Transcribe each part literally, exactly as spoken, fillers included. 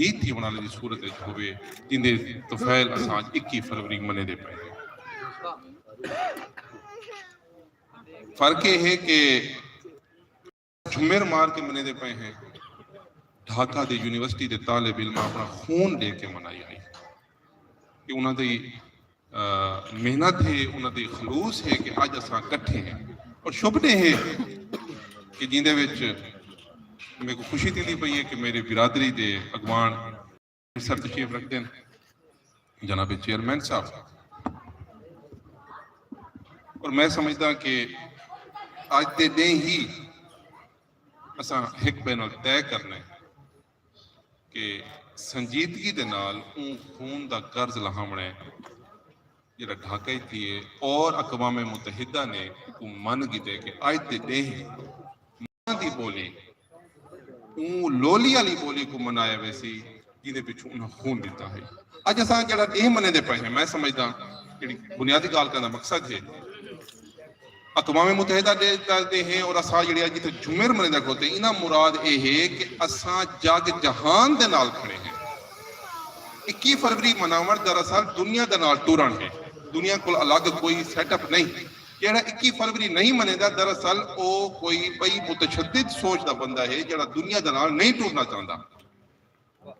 شہید تھیوݨ والے دی صورت وچ ہووے، جیندے طفیل اساں اڄ اکی فروری منیندے پئے ہیں۔ فرق اے ہے کہ جھمر مار کے منیندے پئے ہیں، ڈھاکہ دی یونیورسٹی دے طالب علماں اپݨا خون ݙے کے منائی ہئی کہ انہاں دی محنت ہے، انہاں دی خلوص ہے کہ اڄ اساں کٹھے ہیں۔ اور شبھ ݙینہہ ہے کہ جیندے وچ میکوں خوشی تھیندی پئی ہے کہ میری برادری دے اڳواݨ سر تشریف رکھدن، جناب چیئرمین صاحب۔ اور میں سمجھدا کہ اڄ دے ݙینہہ ہی اساں ہک ٻئے نال طے کرݨے کہ سنجیدگی دے نال اوں خون دا قرض لہاوݨے جیڑھا ڈھاکہ اچ تھیے، اور اقوام متحدہ نے اکوں من گھدے کہ اڄ دے ݙینہہ ماں دی ٻولی، اوں لولی آلی ٻولی کوں منایا ویسی جیندے پچھوں انہاں خون ݙتا ہئی۔ اڄ اساں جیڑھا ݙینہہ منیندے پئے ہیں، میں سمجھداں جیڑھی بنیادی ڳالھ کرݨ دا مقصد ہے، اقوام متحدہ دے کردے ہیں اور اساں جیڑھے اڄ اتھے جھمر منیندے کھلوتے، انہاں مراد اے ہے کہ اساں جگ جہان دے نال کھڑے ہیں۔ اکی فروری مناوݨ دراصل دنیا دے نال ٹرݨ ہے، دنیا کول الگ کوئی سیٹ اپ نہیں۔ جیڑھا اکی فروری نہیں منیندا، دراصل او کوئی ٻئی متشدد سوچ دا بندہ ہے جیڑھا دنیا دے نال نہیں ٹرنا چاہندا۔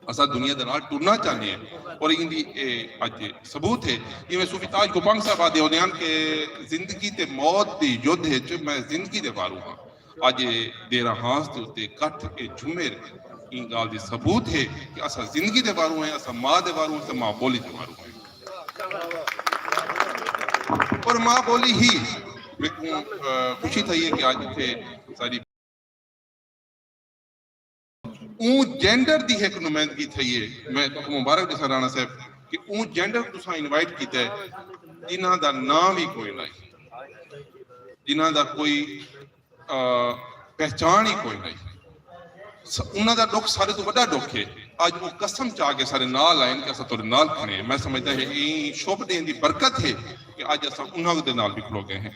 اساں دنیا دے نال ٹرنا چاہنے ہیں اور ایندی اے اڄ ثبوت ہے۔ جیویں صوفی تاج گوپنگ صاحب آہدے ہوندے ہن کہ زندگی تے موت دی یدھ اچ میں زندگی دے واروں ہاں۔ اڄ اے دیرہ ہانس دے اتے کٹھ، اے جھمر ایں ڳالھ دی ثبوت ہے کہ اساں زندگی دے واروں ہیں، اساں ماء دے واروں ہیں، اساں ماء ٻولی دے واروں ہیں۔ اور ماء ٻولی ہی میکوں، آ، خوشی تھئی ہے کہ اڄ اتھے ساݙی اوں جینڈر دی ہک نمائندگی تھئی ہے۔ میں تہاکوں مبارک ݙیساں رانا صاحب کہ اوں جینڈر کوں تساں انوائٹ کیتا ہے جنہاں دا ناں وی کوئی نہ ہے، جنہاں دا کوئی، آ، پہچان ہی کوئی نہ ہے۔ س-، انہاں دا ݙکھ سارے توں وݙا ݙکھ ہے۔ اڄ او قسم چا کے سارے نال آئن کہ اساں تہاݙے نال کھڑے ہیں۔ میں سمجھدا ہے ایں شبھ ݙینہہ دی برکت ہے کہ اڄ اساں انہاں دے نال وی کھلو ڳئے ہیں۔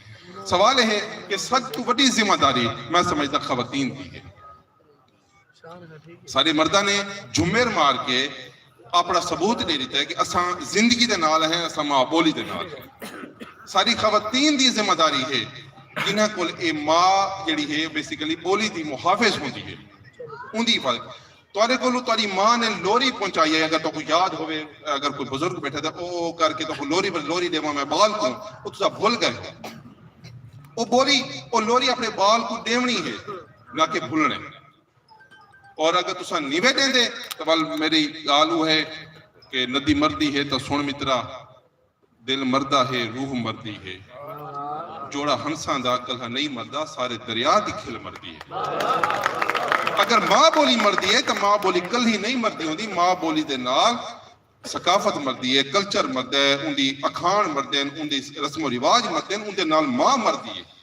سوال اے ہے کہ سب توں وݙی ذمہ داری میں سمجھدا خواتین دی ہے۔ ساݙے مرداں نے جھمر مار کے اپݨا ثبوت ݙے ݙتا ہے کہ اساں زندگی دے نال ہیں، اساں ماء ٻولی دے نال ہیں۔ ساݙی خواتین دی ذمہ داری ہے جنہاں کول اے ماء جیڑھی ہے بیسیکلی ٻولی دی محافظ ہوندی ہے، اوندی حفاظت۔ تہاݙے کولوں تہاݙی ماں نے لوری پہنچائی ہے، اگر تہاکوں یاد ہووے، اگر کوئی بزرگ ٻیٹھا تاں او، او کر کے تہاکوں لوری، لوری ݙیواں میں ٻال کوں، او تساں بھل ڳئے ہو۔ او ٻولی، او لوری اپݨے ٻال کوں ݙیوݨی ہے، نہ کہ بھلݨے۔ اور اگر تساں نیوے ݙیندے تاں ول میری ڳالھ او ہے کہ ندی مردی ہے تاں سݨ مترا، دل مردا ہے، روح مردی ہے۔ جوڑا ہنساں دا کلہا نہیں مردا، سارے دریا دی کھل مردی ہے۔ اگر ماء ٻولی مردی ہے تاں ماء ٻولی کلہی نہیں مردی ہوندی، ماء ٻولی دے نال ثقافت مردی ہے، کلچر مردا ہے، اوندی اکھاݨ مردے ہن، اوندے رسم و رواج مردے ہن، اوندے نال ماء مردی ہے۔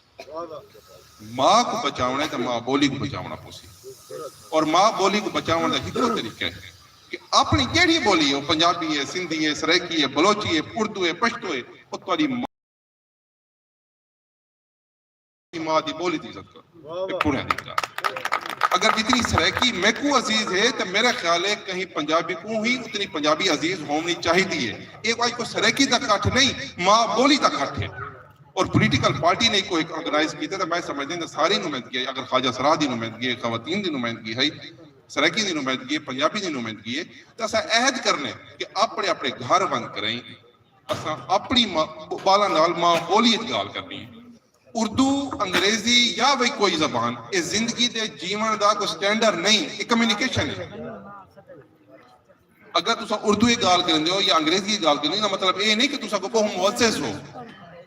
ماء کوں بچاوݨا ہے تاں ماء ٻولی کوں بچاوݨا پوسی۔ اور ماء ٻولی کوں بچاوݨ دا ہکو طریقہ ہے کہ اپݨی جیڑھی ٻولی ہے، او پنجابی ہے، سندھی ہے، سرائیکی ہے، بلوچی ہے، اردو ہے، پشتو ہے، او تہاݙی ماء، ماء دی ٻولی دی عزت کرو۔ اے پورا طریقہ۔ اگر جتنی سرائیکی میکوں عزیز ہے تاں میرا خیال ہے کہیں پنجابی کوں ہی اتنی پنجابی عزیز ہووݨی چاہیدی ہے۔ اے کوئی، کوئی سرائیکی دا کٹھ نہیں، ماء ٻولی دا کٹھ ہے۔ اور پولیٹیکل پارٹی نے کوئی آرگنائز کیتا تاں میں سمجھداں ساری نمائندگی ہے، اگر خواجہ سرا دی نمائندگی ہے، خواتین دی نمائندگی ہے، سرائیکی دی نمائندگی ہے، پنجابی دی نمائندگی ہے، تاں اساں عہد کرݨے کہ اپݨے اپݨے گھر ونڄ کریں اساں اپݨی ماء، ٻالاں نال ماء ٻولی اچ ڳالھ کرݨی ہے۔ اردو، انگریزی یا وی کوئی زبان، اے زندگی دے جیوݨ دا کوئی سٹینڈرڈ نہیں، اے کمیونیکیشن ہے۔ اگر تساں اردو اچ ڳالھ کریندے ہو یا انگریزی اچ ڳالھ کریندے ہو، مطلب اے نہیں کہ تساں کوئی ٻہوں معزز ہو۔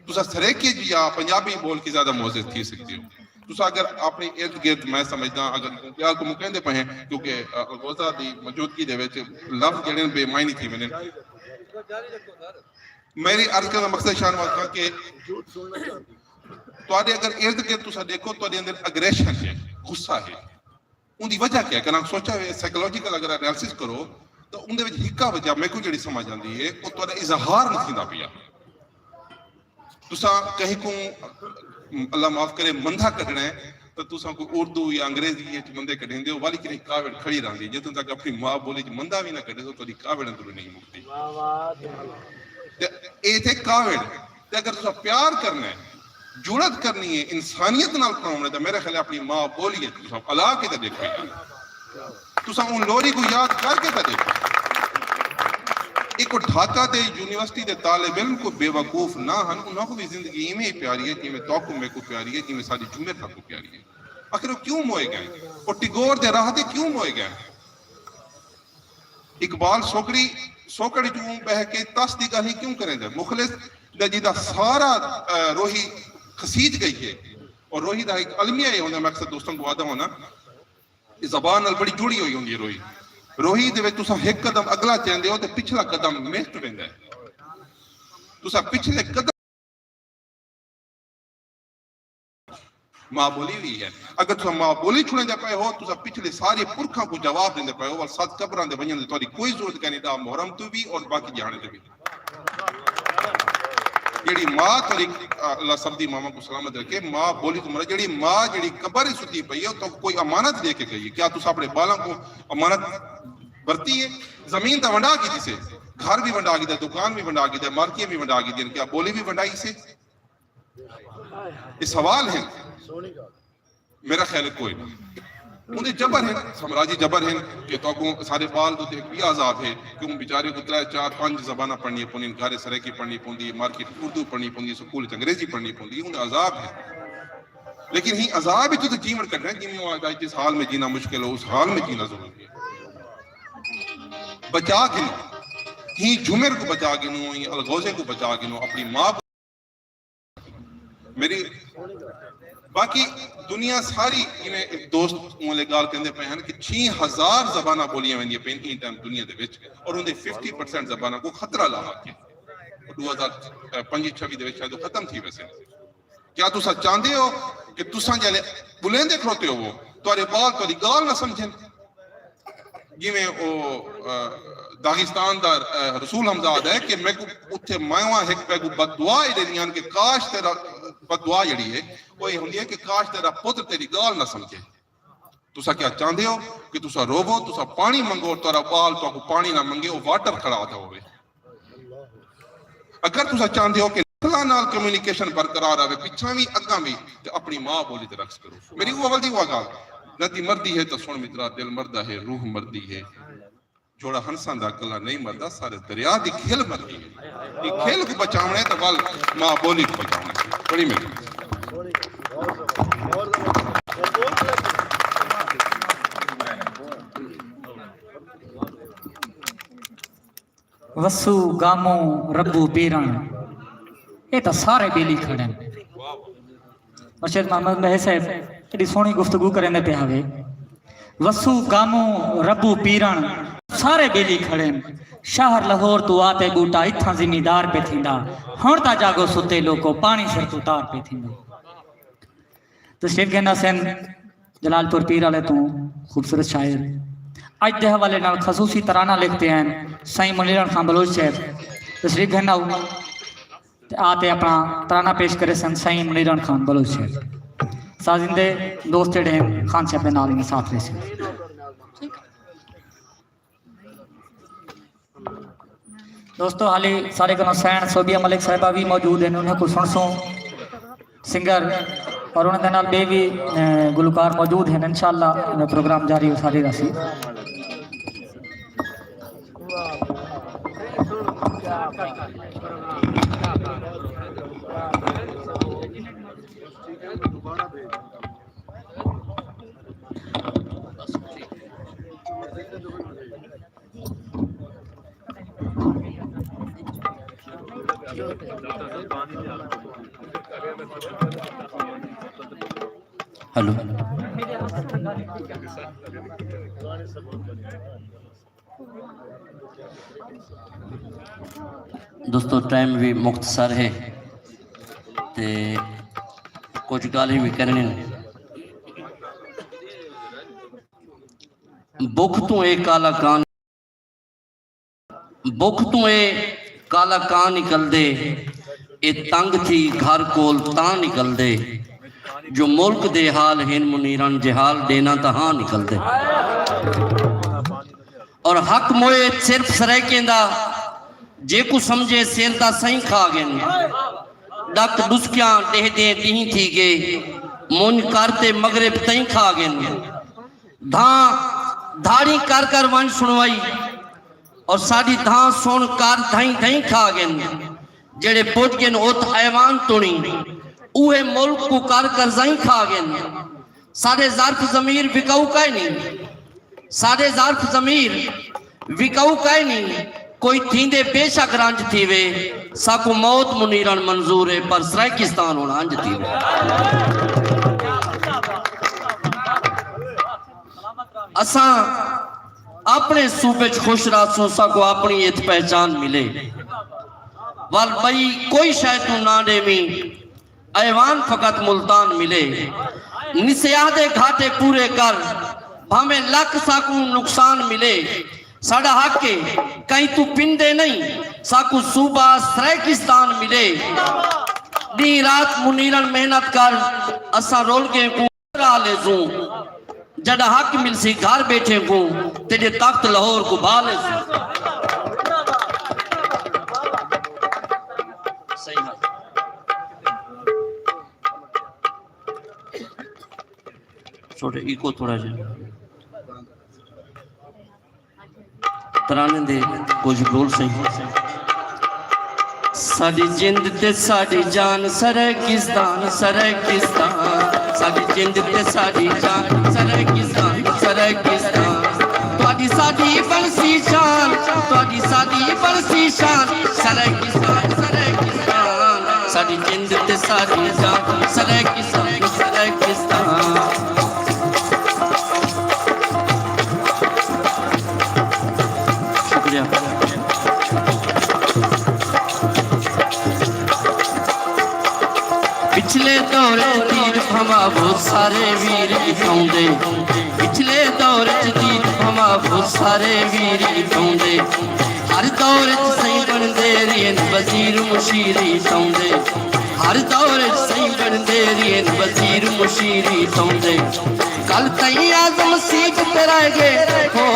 تساں سرائیکی اچ یا پنجابی بول کے زیادہ معزز تھی سڳدے ہو۔ تساں اگر اپݨے ارد گرد، میں سمجھداں، اگر ٻیا کوں مکیندے پئے ہیں، کیونکہ، آ، الغوزہ دی موجودگی دے وچ لفظ جیڑھے ہن بے معنی تھی ویندے ہن۔ میری عرض کرݨ دا مقصد شاہ نواز خان کہ تہاݙے اگر ارد گرد تساں ݙیکھو، تہاݙے اندر اگریشن ہے، غصہ ہے۔ اوندی وجہ کیا ہے؟ کنا سوچا ہوئے، سائیکولوجیکل اگر انالیسس کرو تاں اوندے وچ ہکا وجہ میکوں جیڑھی سمجھ آندی ہے، او تہاݙا اظہار نہیں تھیندا پیا۔ تساں کہیں کوں، اللہ معاف کرے، مندھا کڈھݨا ہے، تاں تساں کوئی اردو یا انگریزی اچ مندے کڈھیندے ہو، والی کہیں کاوڑ کھڑی رہندی ہے۔ جتوں تک اپنی ماء بولی اچ مندا وی نہ کڈھے سو، تہاڈی کاوڑ اندروں نہیں مکدی۔ تے اے تھے کاوڑ۔ تے اگر تساں پیار کرنا ہے، جرات کرنی ہے، انسانیت نال کھڑونا ہے، تاں میرے خیال ہے اپنی ماء بولی اچ تساں الا کے تے ڈیکھو یار۔ تساں اوں لوری کوں یاد کر کے تے ڈیکھو۔ ایک ڈھاکہ دے یونیورسٹی دے طالب علم کوئی بے وقوف نہ ہن، انہاں کوں وی زندگی ایویں ہی پیاری ہے جیویں تہاکوں میکوں پیاری ہے، جیویں ساڈی جمعیت تہاکوں پیاری ہے۔ آخر او کیوں موئے گئے؟ او ٹیگور دے راہ تے کیوں موئے گئے؟ اقبال سوکڑی، سوکڑ اچ اوں بہہ کے تس دی گالھیں کیوں کریندا ہے؟ مخلص دا جیندا سارا، آ، روہی کھسیج گئی ہے۔ اور روہی دا ایک المیہ اے ہوندا، میں اکثر دوستاں کوں آہدا ہونداں، زبان نال بڑی جڑی ہوئی ہوندی ہے روہی۔ روہی دے وچ تساں ہک قدم اگلا چیندے ہو تے پچھلا قدم مٹ ویندا ہے۔ تساں پچھلے قدم ماء بولی وی ہے۔ اگر تساں ماء بولی چھڑیندے پئے ہو، تساں پچھلے سارے پرکھاں کوں جواب ݙیندے پئے ہو، ول ست قبراں دے ونڄݨ دی تہاݙی کوئی ضرورت کائنی، ݙاہ محرم توں وی اور باقی ݙیہاڑیں تے وی۔ جیڑھی ماء تہاݙی، اللہ سب دی ماواں کوں سلامت رکھے، ماء بولی توں مراد، جیڑھی ماء جیڑھی قبر اچ ستی پئی ہے، تہاکوں کوئی امانت ݙے کے گئی ہے۔ کیا تساں اپݨے ٻالاں کوں امانت ورتی ہے؟ زمین تاں ونڈا گھدی سے، گھر وی ونڈا گھدا، دکان وی ونڈا گھدا، مارکیاں وی ونڈا گھدیاں، کیا بولی وی ونڈائی سے؟ اے سوال ہن۔ میرا خیال ہے کوئی نہ۔ اوندے جبر ہن، سامراجی جبر ہن کہ تہاکوں سارے ٻال دے اتے ہک ٻیا عذاب ہے کہ اوں بیچارے کوں ترے، چار، پنج زباناں پڑھݨیاں پوندین، گھر سرائیکی پڑھݨی پوندی، مارکیٹ اردو پڑھݨی پوندی، سکول اچ انگریزی پڑھݨی پوندی، اوندے عذاب ہن۔ لیکن ہیں عذاب اچ تاں جیوݨ کڈھݨ، جیویں او آہدا ہے، جس حال میں جینا مشکل ہو، اس حال میں جینا ضروری ہے۔ بچا گھنو، ہیں جھمر کوں بچا گھنو، ہیں الغوزیں کوں بچا گھنو، اپݨی ماء میری، باقی دنیا ساری، ایویں دوست اوں ویلے ڳالھ کریندے پئے ہن کہ چھی ہزار زباناں ٻولیاں ویندیاں پئین ایں ٹائم دنیا دے وچ، اور اوندے ففٹی پرسینٹ زباناں کوں خطرہ لاحق ہے، او ݙو ہزار پنجی چھوی دے وچ شاید او ختم تھی ویسن۔ کیا تساں چاہندے ہو کہ تساں جیلے ٻلیندے کھڑوتے ہوو، تہاݙے ٻال تہاݙی ڳالھ نہ سمجھن؟ جیویں او، آ، داغستان دا، آ، رسول حمزہ آہدا ہے کہ میکوں اتھے مائواں ہک ٻئے کوں بددعا اے ݙیندیاں ہن کہ کاش تیݙا، بددعا جیڑھی ہے او اے ہوندی ہے کہ کاش تیݙا پتر تیݙی ڳالھ نہ سمجھے۔ تساں کیا چاہندے ہو کہ تساں روو، تساں پاݨی منگو اور تہاݙا ٻال تہاکوں پاݨی نہ منگے، او واٹر کھڑا آہدا ہووے؟ اگر تساں چاہندے ہو کہ نسلاں نال کمیونیکیشن برقرار رہوے، پچھاں وی اڳاں وی، تے اپݨی ماء ٻولی تے رقص کرو۔ میݙی او اول دی او ڳالھ، ندی مردی ہے تاں سݨ مترا، دل مردا ہے، روح مردی ہے، جوڑا ہݨساں دا کلہا نئیں مردا، سارے دریا دی کھل مردی ہے۔ ایں کھل کوں بچاوݨا ہے تاں ول ماء ٻولی کوں بچاوݨا ہے۔ بڑی مہربانی۔ وسو، گاموں، ربو، پیرݨ، اے تاں سارے ٻیلی کھڑن۔ مرشد محمد مہر صاحب ایݙی سوہݨی گفتگو کریندے پئے ہاوے۔ وسو، گاموں، ربو، پیرݨ، سارے ٻیلی کھڑن۔ شہر لاہور توں آ تے ٻوٹا اتھاں زمیندار پئے تھیندا۔ ہݨ تاں جاڳو ستے لوکو، پاݨی سر توں تار پئے تھیندا۔ تشریف گھن آسن جلال پور پیر آلے توں خوبصورت شاعر۔ اڄ دے حوالے نال خصوصی ترانہ لکھدے ہن سئیں منیرن خان بلوچ صاحب۔ تشریف گھن آؤ تے آ تے اپݨا ترانہ پیش کریسن سئیں منیرن خان بلوچ صاحب۔ سازندے دوست جیڑھے ہن خان صاحب دے نال انہیں ساتھ ریسن۔ دوستو، حالی ساݙے کنوں سئین صوبیہ ملک صاحبہ وی موجود ہن، انہاں کوں سݨسوں۔ سنگر اور انہاں دے نال ٻئے وی، اے، گلوکار موجود ہن۔ انشاءاللہ پروگرام جاری و ساری رہسی۔ ہیلو دوستو، ٹائم وی مختصر ہے تے کجھ ڳالھیں وی کرݨیاں۔ بکھ توں اے کالا کاں بکھ توں اے کالا کاں نکلدے، اے تنگ تھی گھر کول تاں نکلدے۔ جو ملک دے حال ہن منیرن، جے حال ݙینا تاں ہاں نکلدے۔ اور حق موئے صرف سرائیکیں دا، جیکوں سمجھے سر دا سئیں کھا ڳن۔ ݙک ݙسکیاں ݙیہدیں ݙینہہ تھی ڳئے، منڄ کر تے مغرب تئیں کھا ڳن۔ دھاں دھاڑیں کر کر ونڄ سݨوائی، اور ساݙی دھاں سݨ کر دھئیں دھئیں کھا ڳن۔ جیڑھے پڄ ڳن ات ایوان تݨی، اوہے ملک کوں کر قرضائیں کھا ڳن۔ ساݙے ظرف ضمیر وکاؤ کائنی، ساݙے ظرف ضمیر وکاؤ کائنی۔ کوئی تھیندے بے شک رنج تھیوے، ساکوں موت منیرن منظور ہے، پر سرائیکستان ہݨ انج تھیوے۔ اساں اپݨے صوبے اچ خوش رہسوں، ساکوں اپݨی اتھ پہچان ملے۔ ول ٻئی کوئی شئے توں نہ ݙیویں، ایوان فقط ملتان ملے۔ نسیاہ دے گھاٹے پورے کر، بھانویں لکھ ساکوں نقصان ملے۔ ساݙا حق ہے، کہیں توں پندے نئیں، ساکوں صوبہ سرائیکستان ملے۔ ݙینہہ رات منیرن محنت کر، اساں رل ڳئیں کوں را لیسوں۔ جݙاں حق ملسی گھر ٻیٹھیں کوں، تیݙے تخت لاہور کوں بھا لیسوں۔ صحیح ہے۔ چھوٹے ایکو تھوڑا جہا۔ ترانے دے کجھ بول سئیں۔ ساݙی جند تے ساݙی جان سرائیکستان، سرائیکستان۔ ساݙی جند تے ساݙی جان سرائیکستان، سرائیکستان۔ تہاݙی ساݙی بݨسی شان، تہاݙی ساݙی بݨسی شان، سرائیکستان، سرائیکستان۔ ساݙی جند تے ساݙی جان سرائیکستان، سرائیکستان۔ شکریہ۔ پچھلے دور اچ تیر بھنوا بہت سارے ویر ݙکھاؤندے۔ پچھلے دور اچ تیر بھنوا بہت سارے ویر ݙکھاؤندے۔ ہر دور اچ سئیں بݨدے رہین وزیر مشیر ݙکھاؤندے۔ ہر دور اچ سئیں بݨدے رہین وزیر مشیر ݙکھاؤندے۔ کل تئیں اعظم سیٹ تے رہ ڳئے، ہو،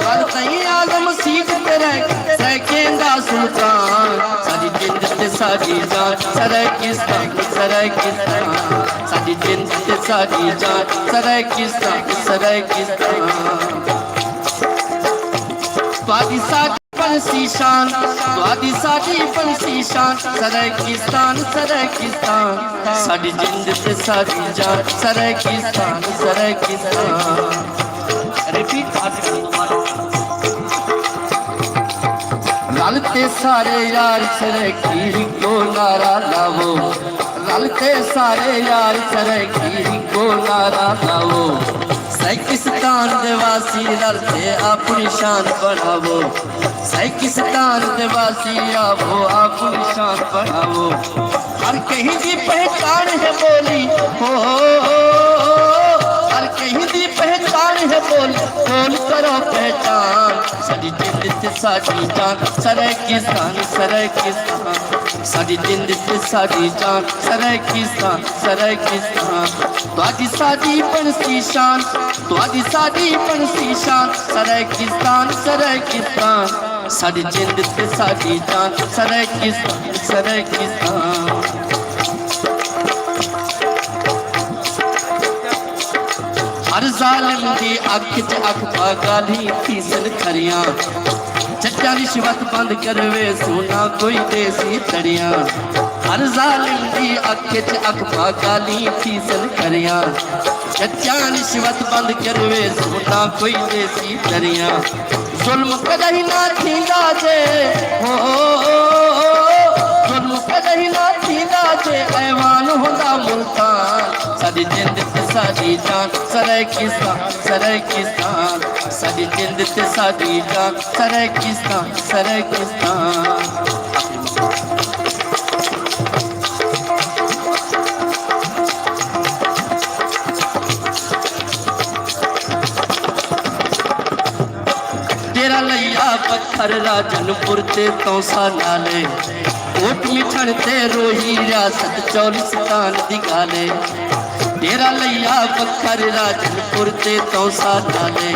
کل تئیں اعظم سیٹ تے رہ ڳئے، سرائیکیں دا سلطان۔ ساݙی جند تے ساݙی جان سرائیکستان، سرائیکستان۔ ساݙی جند تے ساݙی جان سرائیکستان، سرائیکستان۔ تہاݙی ساݙی بݨسی شان، تہاݙی ساݙی بݨسی شان، سرائیکستان، سرائیکستان۔ ساݙی جند تے ساݙی جان، سرائیکستان، سرائیکستان۔ ریپیٹ۔ رل تے سارے یار سرائیکی ہکو نعرہ لاوو۔ رل تے سارے یار سرائیکی ہکو نعرہ لاوو۔ سرائیکستان دے واسی رل تے اپݨی شان بݨاوو۔ سرائیکستان دے واسی آوو، اپݨی شان بݨاوو۔ ہر کہیں دی پہچان ہے ٻولی، ہو، ہر کہیں دی پہچان ہے ٻولی، ٻول کرو پہچان۔ ساݙی جند تے ساݙی جان سرائیکستان، سرائیکستان۔ ساݙی جند تے ساݙی جان سرائیکستان، سرائیکستان۔ تہاݙی ساݙی بݨسی شان، تہاݙی ساݙی بݨسی شان، سرائیکستان، سرائیکستان۔ ساݙی جند تے ساݙی جان سرائیکستان، سرائیکستان۔ ہر ظالم دی اکھ اچ اکھ پا ڳالھیں تھیسن کھریاں۔ چٹیاں رشوت بند کرویسوں، نہ کوئی ݙیسی تڑیاں۔ ہر ظالم دی اکھ اچ اکھ پا ڳالھیں تھیسن کھریاں۔ چٹیاں رشوت بند کرویسوں، نہ کوئی ݙیسی تڑیاں۔ ظلم کݙاہیں نہ تھیندا جے، ہو، ظلم کݙاہیں نہ تھیندا جے، ایوان ہوندا ملتان۔ ساݙی جند تے ساݙی جان سرائیکستان، سرائیکستان۔ ساݙی جند تے ساݙی جان سرائیکستان، سرائیکستان۔ ڈیرہ لیا پتھر راجن پور تے تونسہ نالے، اوٹ مٹھݨ تے روہی ریاست چولستان دی ڳالھ اے۔ ݙیرہ لیا بکھر راجن پور تے تونسہ نال اے۔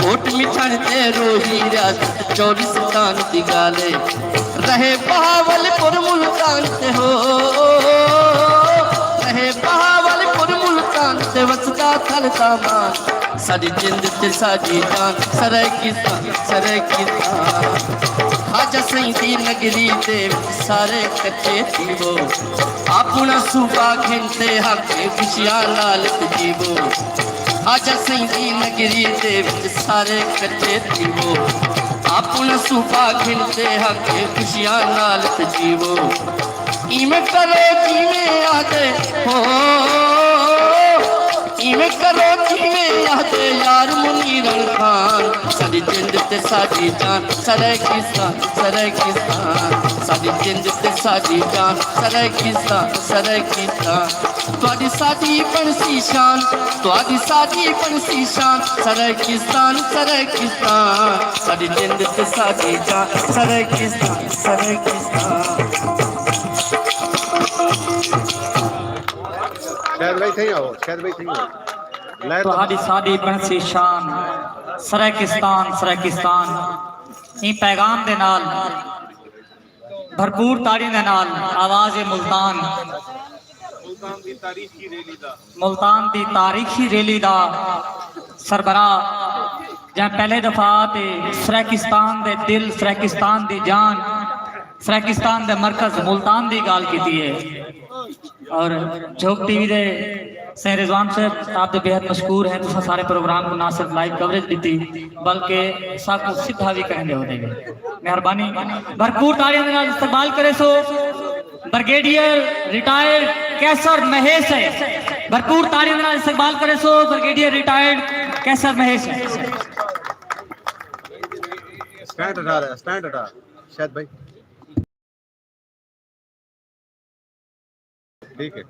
اوٹ مٹھݨ تے روہی ریاست چولستان دی ڳالھ اے۔ رہے بہاول پور ملتان تے ہو، رہے بہاول پور ملتان تے وسدا تھل دا مان۔ ساݙی جند تے ساݙی جان سرائیکستان، سرائیکستان۔ خواجہ سئیں دی نگری دے وچ سارے کٹھے تھیوو، اپݨا صوبہ گھن تے حق خوشیاں نال تے جیوو۔ خواجہ سئیں دی نگری دے وچ سارے کٹھے تھیوو، اپݨا صوبہ گھن تے حق خوشیاں نال تے جیوو۔ ایویں کرو جیویں آہدے ہو، ایویں کرو جیویں آہدے یار منیرن خان۔ ساݙی جند تے ساݙی جان سرائیکستان، سرائیکستان۔ ساݙی جند تے ساݙی جان سرائیکستان، سرائیکستان۔ تہاݙی ساݙی بݨسی شان، تہاݙی ساݙی بݨسی شان سرائیکستان، سرائیکستان۔ ساݙی جند تے ساݙی جان سرائیکستان، سرائیکستان۔ شاہد بھائی تھئی آؤ، شاہد بھائی تھئی آؤ۔ لے تو تہاݙی ساݙی بݨسی شان سرائیکستان، سرائیکستان۔ ایں پیغام دے نال بھرپور تاڑیاں دے نال آواز ملتان، ملتان دی تاریخی ریلی دا سربراہ جئیں پہلے دفعہ آ تے سرائیکستان دے دل، سرائیکستان دی جان، سرائیکستان دے مرکز ملتان دی ڳالھ کیتی ہے۔ اور جھوک ٹی وی دے سئیں رضوان صاحب، آپ دے بے حد مشکور ہیں، تساں سارے پروگرام کوں نہ صرف لائیو کوریج ݙتی بلکہ ساکوں سدھا وی کرݨ ݙیوو۔ مہربانی، بھرپور تاڑیاں دے نال استقبال کریسو بریگیڈیئر ریٹائرڈ قیصر مہیش ہے۔ بھرپور تاڑیاں دے نال استقبال کریسو بریگیڈیئر ریٹائرڈ قیصر مہیش ہے۔ اسٹینڈ ہٹا رہا ہے، اسٹینڈ ہٹا، شاہد بھائی۔ ٹھیک ہے۔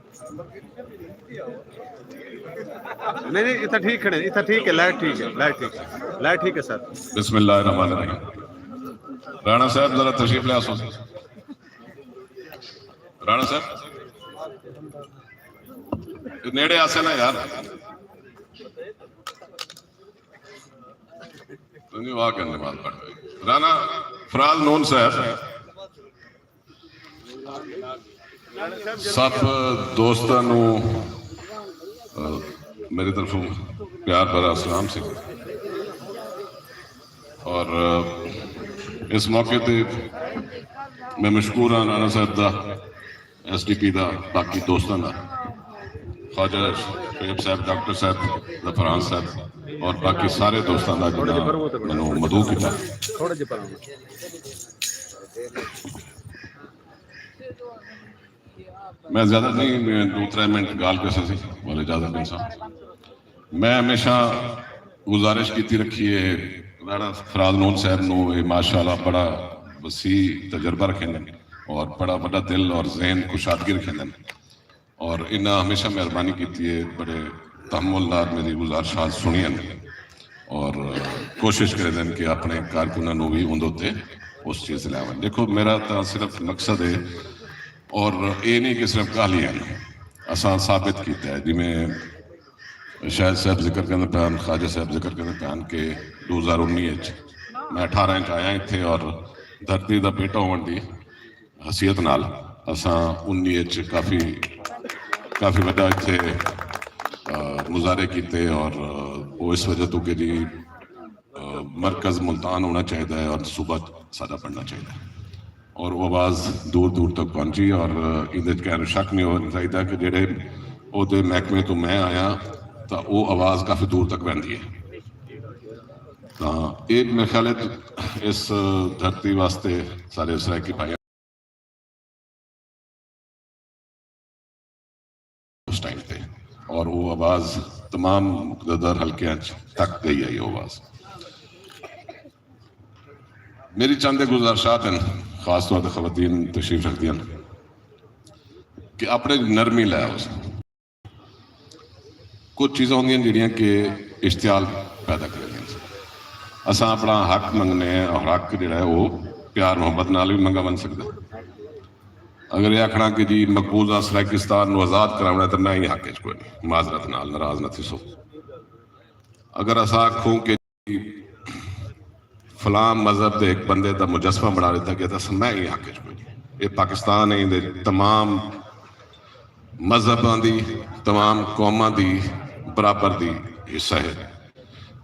نہیں، نہیں، اتھا ٹھیک کھڑے، اتھا ٹھیک ہے، لائٹ ٹھیک ہے، لائٹ ٹھیک ہے، لائٹ ٹھیک ہے سر۔ بسم اللہ الرحمن الرحیم۔ رانا صاحب ذرا تشریف لے آسو۔ رانا صاحب، نیڑے آسے نا یار۔ نہیں، وہ آ کے نماز پڑھ رہے۔ رانا فراز نون صاحب، سب دوستاں نوں، آ، میری طرفوں پیار بھرا سلام سی۔ اور، آ، اس موقع تے میں مشکور ہاں رانا صاحب دا، ایس ڈی پی دا، باقی دوستاں دا، خواجہ شعیب صاحب، ڈاکٹر صاحب، ظفران صاحب اور باقی سارے دوستاں دا جنہاں مینوں مدعو کیتا۔ میں زیادہ نہیں، میں ݙو ترے منٹ ڳالھ کر سکسی، والے اجازت ݙیساں۔ میں ہمیشہ گزارش کیتی رکھی ہے، رانا فراز نون صاحب نوں، اے ماشاءاللہ بڑا وسیع تجربہ رکھیندن اور بڑا وݙا دل اور ذہن کشادگی رکھیندن۔ اور انہاں ہمیشہ مہربانی کیتی ہے، بڑے تحمل نال میری گزارشات سݨیاں نے اور کوشش کریندن کہ اپݨے کارکناں نوں وی اوندے اتے اس چیز تے لے آون۔ دیکھو، میرا تاں صرف مقصد ہے، اور اے نہیں کہ صرف ڳالھیں ہن، اساں ثابت کیتا ہے، جیویں شاہد صاحب ذکر کریندے پئے ہن، خواجہ صاحب ذکر کریندے پئے ہن کہ ݙو ہزار انی اچ میں اٹھارہ اچ آیا اتھے اور دھرتی دا بیٹا ہووݨ دی حیثیت نال اساں انی اچ کافی، کافی وݙا اتھے، آ، مظاہرے کیتے اور، آ، او اس وجہ توں کہ جی، آ، مرکز ملتان ہونا چاہیدا ہے اور صوبہ ساݙا بݨنا چاہیدا ہے۔ اور او آواز دور دور تک پہنچی اور، آ، ایندے اچ کہیں شک نہیں ہونا چاہیدا کہ جیڑھے عہدے محکمے توں میں آیا تاں او آواز کافی دور تک ویندی ہے۔ تاں اے میرے خیال ہے اس دھرتی واسطے سارے سرائیکی بھائی اس ٹائم تے، اور وہ آواز تمام مقتدر حلقیاں چ تک گئی ہے، یہ آواز۔ میری چند گزارشات ہیں، خاص طور تے خواتین تشریف رکھدی ہیں کہ اپنے نرمی لے آؤ۔ کچھ چیزاں ہوندیاں جڑیاں کہ اشتعال پیدا کریندیاں۔ اساں اپنا حق منگنے ہیں اور حق جڑا ہے وہ پیار محبت نال بھی منگا ون سکدا ہے۔ اگر یہ آکھنا کہ جی مقبوضہ سرائیکستان نو آزاد کراونا ہے تو میں یہ حق اچ کوئی نہیں، معذرت نال ناراض نہ تھیسو۔ اگر اساں آکھوں کہ فلاں مذہب دے ایک بندے دا مجسمہ بنا دیتا گیا تو میں یہ حق اچ کوئی نہیں۔ یہ پاکستان ہے، اندے تمام مذہباں دی، تمام قوماں دی برابر دی حصہ ہے۔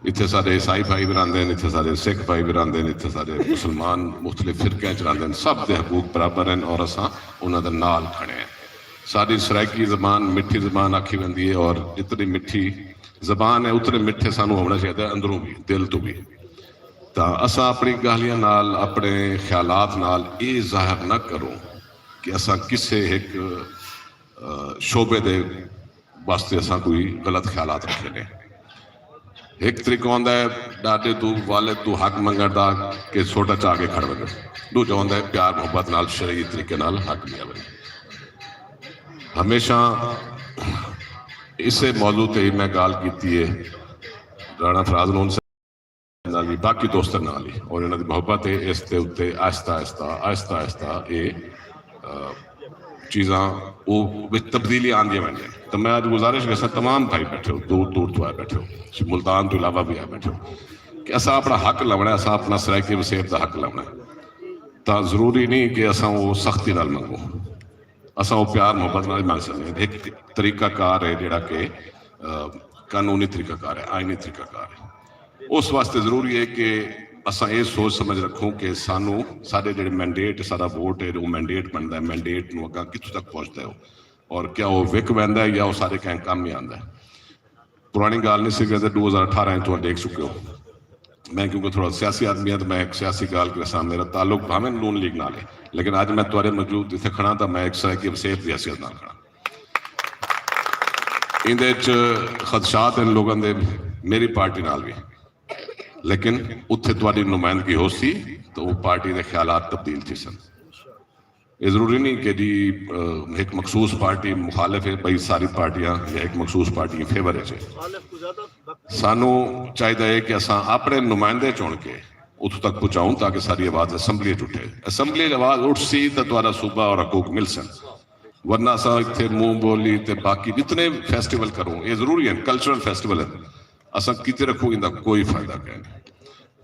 اتھے سارے عیسائی بھائی بھی رہندے ہیں، اتھے سارے سکھ بھائی بھی رہندے ہیں، اتھے سارے مسلمان مختلف فرقے چ رہندے ہیں، سب دے حقوق برابر ہیں اور اساں انہاں دے نال کھڑے ہیں۔ ساری سرائیکی زبان مٹھی زبان آکھی ویندی ہے اور جتنی مٹھی زبان ہے اتنے مٹھے سانو ہونا چاہیے اندروں بھی، دل تو بھی۔ تاں اساں اپنی گالھیاں نال، اپنے خیالات نال یہ ظاہر نہ کروں کہ اساں کسے ایک شعبے دے واسطے اساں کوئی غلط خیالات رکھے نے۔ ایک طریقہ ہوندا ہے ڈاڈے تو، والد تو حق منگن دا کہ چھوٹا چا کے کھڑ ونجو۔ دوجا ہوندا ہے پیار محبت نال شرعی طریقے نال حق لیا ونجے۔ ہمیشہ اسے موضوع تے ہی میں گال کیتی ہے رانا فراز نون صاحب نال بھی، باقی دوستاں نال ہی، اور انہاں دی محبت ہے اس دے اُتے آہستہ آہستہ، آہستہ آہستہ اے چیزاں او وچ تبدیلی آندیاں ویندیاں۔ تو میں اج گزارش کرساں تمام بھائی بیٹھے ہو، دور دور تو آئے بیٹھے ہو، ملتان تو علاوہ بھی آئے بیٹھے ہو کہ اساں اپنا حق لونا ہے، اساں اپنا سرائیکی وسیب دا حق لونا ہے۔ تاں ضروری نہیں کہ اساں او سختی نال منگوں، اساں او پیار محبت نال ہی منگ سکدے ہیں۔ ایک طریقہ کار ہے جڑا کہ قانونی طریقہ کار ہے، آئینی طریقہ کار ہے۔ اس واسطے ضروری ہے کہ اساں یہ سوچ سمجھ رکھوں کہ سانو سارے جڑے مینڈیٹ، سارا ووٹ ہے، وہ مینڈیٹ بنتا ہے، مینڈیٹ نو اگاں کتھوں تک پہنچتا ہے اور کیا وہ وک ویندا ہے یا وہ سارے کہیں کم ہی آندا ہے۔ پرانی گال نہیں سی کہ دو ہزار اٹھارہ تو دیکھ چکے ہو۔ میں کیونکہ تھوڑا سیاسی آدمی ہاں تو میں ایک سیاسی گال کے سامنے، میرا تعلق بھاویں نون لیگ نال ہے، لیکن اج میں تہاڈے موجود اتھے کھڑا تاں میں ایک سرائیکی وسیب دی حیثیت نال کھڑا۔ ایندے وچ خدشات ہیں لوگاں دے، میری پارٹی نال بھی، لیکن اتھے تہاڈی نمائندگی ہو سی تو وہ پارٹی دے خیالات تبدیل تھی سن۔ یہ ضروری نہیں کہ جی ایک مخصوص پارٹی مخالف ہے، بھائی ساری پارٹیاں یا ایک مخصوص پارٹی فیور ہے۔ سانو چاہیے ہے کہ اساں اپنے نمائندے چن کے اتھوں تک پہنچاؤں تاکہ ساری آواز اسمبلی اٹھے۔ اسمبلی آواز اٹھ سی تو تہاڈا صوبہ اور حقوق مل سن، ورنہ اساں اتھے منہ بولی تے باقی جتنے فیسٹیول کروں، یہ ضروری ہیں، کلچرل فیسٹیول ہیں، اساں کیتے رکھوں، ان دا کوئی فائدہ کہیں نہیں۔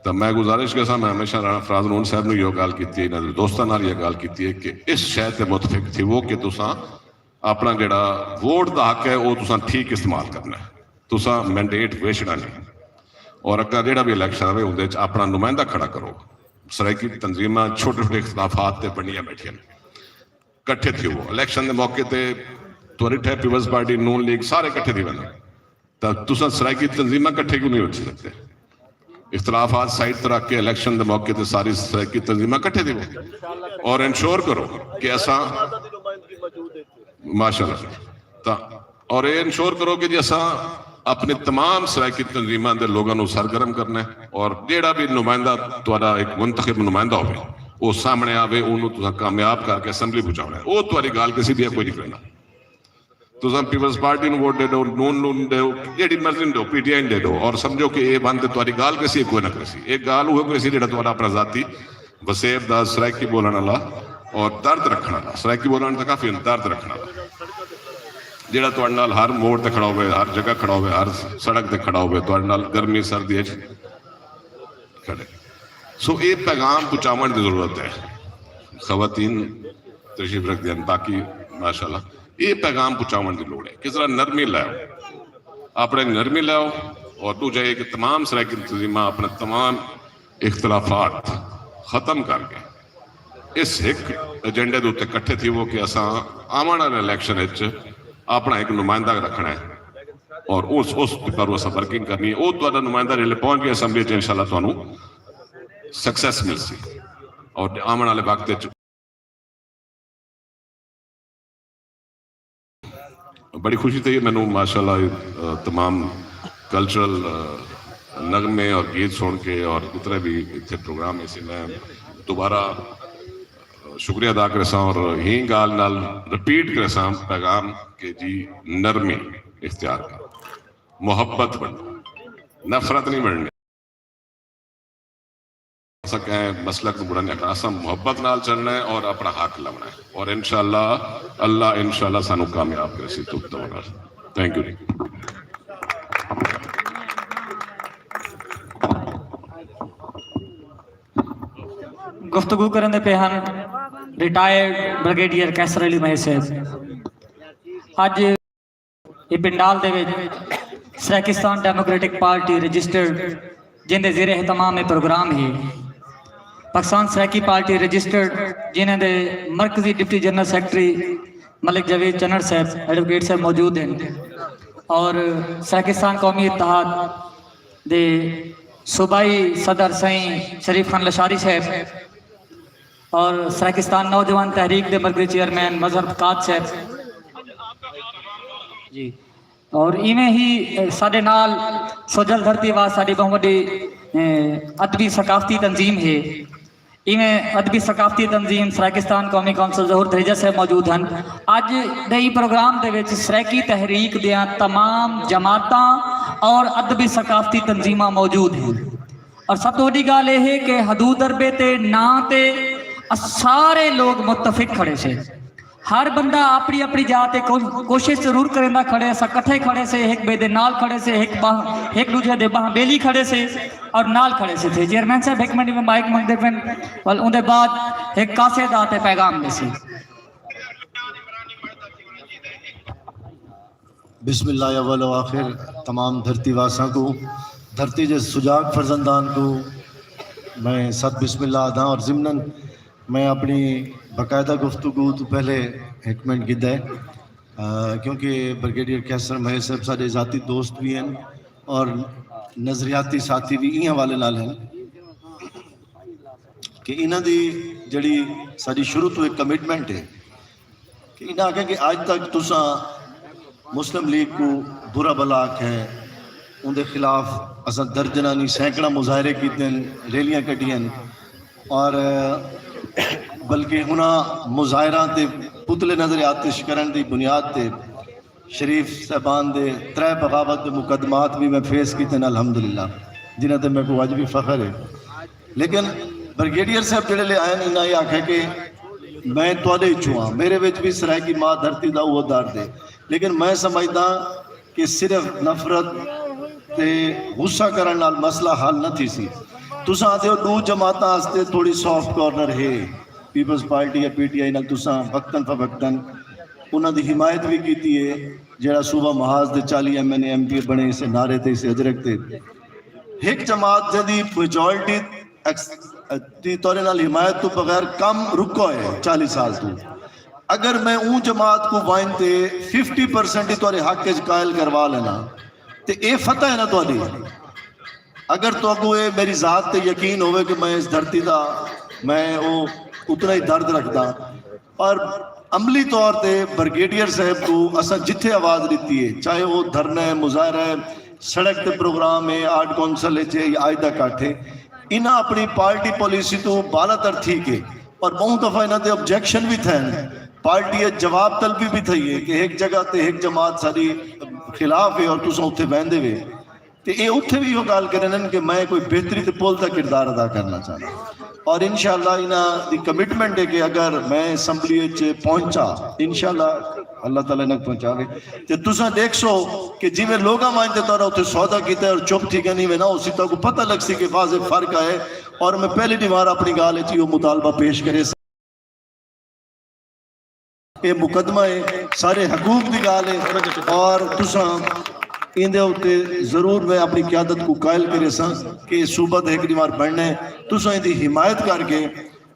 تو میں گزارش کرساں، میں ہمیشہ رانا فراز نون صاحب نے یہ گل کی ہے، انہاں دے دوستاں نال یہ گل کی ہے کہ اس شے تے متفق تھیوو کہ تساں اپنا جڑا ووٹ دا حق ہے وہ تساں ٹھیک استعمال کرنا ہے، تساں مینڈیٹ ویچنا نہیں، اور اگاں جڑا بھی الیکشن آوے اندے وچ اپنا نمائندہ کھڑا کرو۔ سرائیکی تنظیماں چھوٹے چھوٹے اختلافات تے بنیاں بیٹھیاں، کٹھے تھیوو۔ الیکشن دے موقع تے تہاڈی ٹھے پیپلز پارٹی، نون لیگ سارے کٹھے تھی ویندے، تاں تساں سرائیکی تنظیماں کٹھے کیوں نہیں رکھ سکتے؟ اختلافات سائیڈ تے رکھ کے الیکشن دے موقع تے ساری سرائیکی تنظیماں کٹھے تھیوو اور انشور کرو کہ اساں، ماشاءاللہ، تاں اور یہ انشور کرو کہ جی اساں اپنے تمام سرائیکی تنظیماں دے لوگاں نو سرگرم کرنا ہے اور جیڑا بھی نمائندہ تہاڈا ایک منتخب نمائندہ ہوے، وہ سامنے آوے، اونوں تساں کامیاب کر کے اسمبلی پہنچاونا ہے۔ وہ تہاڈی گال کسی دی کوئی نہیں کرنا۔ تساں پیپلز پارٹی نو ووٹ دے دو، نون نون دے دو، جیڑی مرضی نو دو، پی ٹی آئی نو دے دو اور سمجھو کہ یہ بند تہاڈی گال کسی کوئی نہ کرسی۔ یہ گال وہ کرسی جیڑا تہاڈا اپنا ذاتی وسیب دا سرائیکی بولن والا اور درد رکھن والا، سرائیکی بولن دا کافی درد رکھن والا، جیڑا تہاڈے نال ہر موڑ تے کھڑا ہوے، ہر جگہ کھڑا ہوے، ہر سڑک تے کھڑا ہوے، تہاڈے نال گرمی سردی وچ کھڑے۔ سو اے پیغام پہنچاون دی ضرورت ہے۔ خواتین تشریف رکھ دین، باقی ماشاءاللہ اے پیغام پہنچاون دی لوڑ ہے کہ ذرا نرمی لاؤ، اپنے نرمی لاؤ، اور دوجا یہ کہ تمام سرائیکی تنظیماں اپنے تمام اختلافات ختم کر کے اس ایک ایجنڈے دے اُتے اکٹھے تھیوو کہ اساں آون والے الیکشن وچ اپنا ایک نمائندہ رکھنا ہے اور اس، اس پر اساں ورکنگ کرنی ہے۔ وہ تہاڈا نمائندہ جلے پہنچ گیا اسمبلی وچ، انشاءاللہ تہانوں سکسیس ملسی اور آون والے وقت وچ بڑی خوشی تھئی ہے مینوں، ماشاءاللہ، اے، تمام کلچرل، اے، نغمے اور گیت سُݨ کے اور جتنے بھی اتھے پروگرام ہے سی، میں دوبارہ، اے، شکریہ ادا کریساں اور ہی ڳالھ نال ریپیٹ کریساں پیغام کہ جی نرمی اختیار کرو، محبت ونڈو، نفرت نہیں ونڈنی۔ اساں کہیں مسلک نوں برا نہیں آکھنا، اساں محبت نال چلنا ہے اور اپنا حق لونا ہے، اور انشاءاللہ اللہ انشاءاللہ سانوں کامیاب کرے سی تو دور نال۔ تھینک یو جی۔ گفتگو کرندے پئے ہن ریٹائرڈ بریگیڈیئر قیصر علی مہر صاحب۔ اڄ اے پنڈال دے وچ سرائیکستان ڈیموکریٹک پارٹی رجسٹرڈ جیندے زیر اہتمام اے پروگرام ہی۔ پاکستان سرائیکی پارٹی رجسٹرڈ جنہاں دے مرکزی ڈپٹی جنرل سیکرٹری ملک جاوید چنڑ صاحب، ایڈووکیٹ صاحب موجود ہن، اور سرائیکستان قومی اتحاد دے صوبائی صدر سئیں شریف خان لشاری صاحب اور سرائیکستان نوجوان تحریک دے مرکزی چیئرمین مظہر قات صاحب جی، اور ایویں ہی ساڈے نال سوجھل دھرتی وا ساڈی بہوں وڈی ادبی ثقافتی تنظیم ہے۔ ایویں ادبی ثقافتی تنظیم سرائیکستان قومی کونسل ظہور دھریجہ صاحب موجود ہن۔ اج دے ای پروگرام دے وچ سرائیکی تحریک دیاں تمام جماعتاں اور ادبی ثقافتی تنظیماں موجود ہیں، اور سب تو وڈی گال یہ ہے کہ حدود اربے تے ناں تے سارے لوگ متفق کھڑے سے۔ ہر بندہ اپنی اپنی جا تے کوشش ضرور کریندا کھڑے، اساں کٹھے کھڑے سے، ہک بے دے نال کھڑے سے، ہک باہ ہک دوجے دے باہ بیلی کھڑے سے اور نال کھڑے سے تھے۔ چیئرمین صاحب ہک منٹ میں مائک منگدے پن، ول اوندے بعد ہک قاصد آ تے پیغام دے سی۔ بسم اللہ اول و آخر تمام دھرتی واساں کو، دھرتی جے سجاگ فرزندان کو میں صد بسم اللہ آدھاں، اور ضمن میں اپنی باقاعدہ گفتگو تو پہلے ہک منٹ گھدا ہے، کیونکہ بریگیڈیئر قیصر مہر صاحب سارے ذاتی دوست بھی ہیں اور نظریاتی ساتھی بھی ایں حوالے نال ہیں کہ انہاں دی جڑی ساری شروع تو ایک کمٹمنٹ ہے کہ انہاں آکھیا کہ اج تک تساں مسلم لیگ کو برا بھلا آکھیا ہے، اوندے خلاف اساں درجنانی سینکڑاں مظاہرے کیتے ہیں، ریلیاں کڈھیاں اور بلکہ انہاں مظاہراں تے پتلے نظر آتش کرن دی بنیاد تے شریف صاحبان دے ترے بغاوت دے مقدمات بھی میں فیس کیتے ہیں الحمدللہ، جنہاں تے میں کو اج بھی فخر ہے۔ لیکن بریگیڈیئر صاحب جڑے لے آئے انہاں یہ آکھیا کہ میں تواڈے وچوں ہاں، میرے وچ بھی سرائیکی ماں دھرتی دا وہ درد ہے، لیکن میں سمجھدا کہ صرف نفرت تے غصہ کرن نال مسئلہ حل نہ تھی سی۔ تساں آتے ہو دو جماعتاں آستے تھوڑی سافٹ کارنر ہے، پیپلز پارٹی یا پی ٹی آئی نال تساں وقتاً فوقتاً انہاں دی حمایت بھی کیتی ہے، جڑا صوبہ محاذ دے چالی M N A M P A بنے اسے نعرے تے اسے اجرک تے۔ ہک جماعت جدی میجورٹی دی تورے نال حمایت تو بغیر کم رکا ہے چالی سال تو۔ اگر میں اون جماعت کو وائن تے ففٹی پرسنٹ ہی تورے حق اچ قائل کروا لینا تے اے فتح ہے نا تہاڈی۔ اگر تہاکوں اے میری ذات تے یقین ہووے کہ میں اس دھرتی دا میں او اتنا ہی درد رکھدا، پر عملی طور تے بریگیڈیئر صاحب کوں اساں جتھے آواز ݙتی ہے، چاہے او دھرنا ہے، مظاہرہ ہے، سڑک تے پروگرام ہے، آرٹ کونسل اچ ہے یا اج دا کٹھ ہے، انہاں اپݨی پارٹی پالیسی توں بالاتر تھی کے، پر ٻہوں دفعہ انہاں تے آبجیکشن وی تھئن، پارٹی اچ جواب طلبی وی تھئی ہے کہ ہک جگہ تے ہک جماعت ساݙی خلاف ہے اور تساں اتھے ویندے وے۔ تے اے اتھے وی ایہو گالھ کریندن کہ میں کوئی بہتری تے پل دا کردار ادا کرنا چاہنداں، اور انشاءاللہ انہاں دی کمٹمنٹ ہے کہ اگر میں اسمبلی اچ پہنچا، انشاءاللہ اللہ تعالی انہاں پہنچاوے، تے تساں ڈیکھسو کہ جیویں لوگاں ونج تے تہاڈا اتھے سودا کیتا ہے اور چپ تھی گئے، ایویں نہ ہوسی، تہاکوں پتہ لگسی کہ واضح فرق ہے۔ اور میں پہلی ڈیوار اپنی گالھ اچ ایہو مطالبہ پیش کریساں۔ اے مقدمہ ہے، سارے حقوق دی گالھ ہے، اور تساں ایندے اتے ضرور میں اپنی قیادت کو قائل کریساں کہ اے صوبہ تے ہک ڈیوار بننا ہے۔ تساں ایندی حمایت کر کے،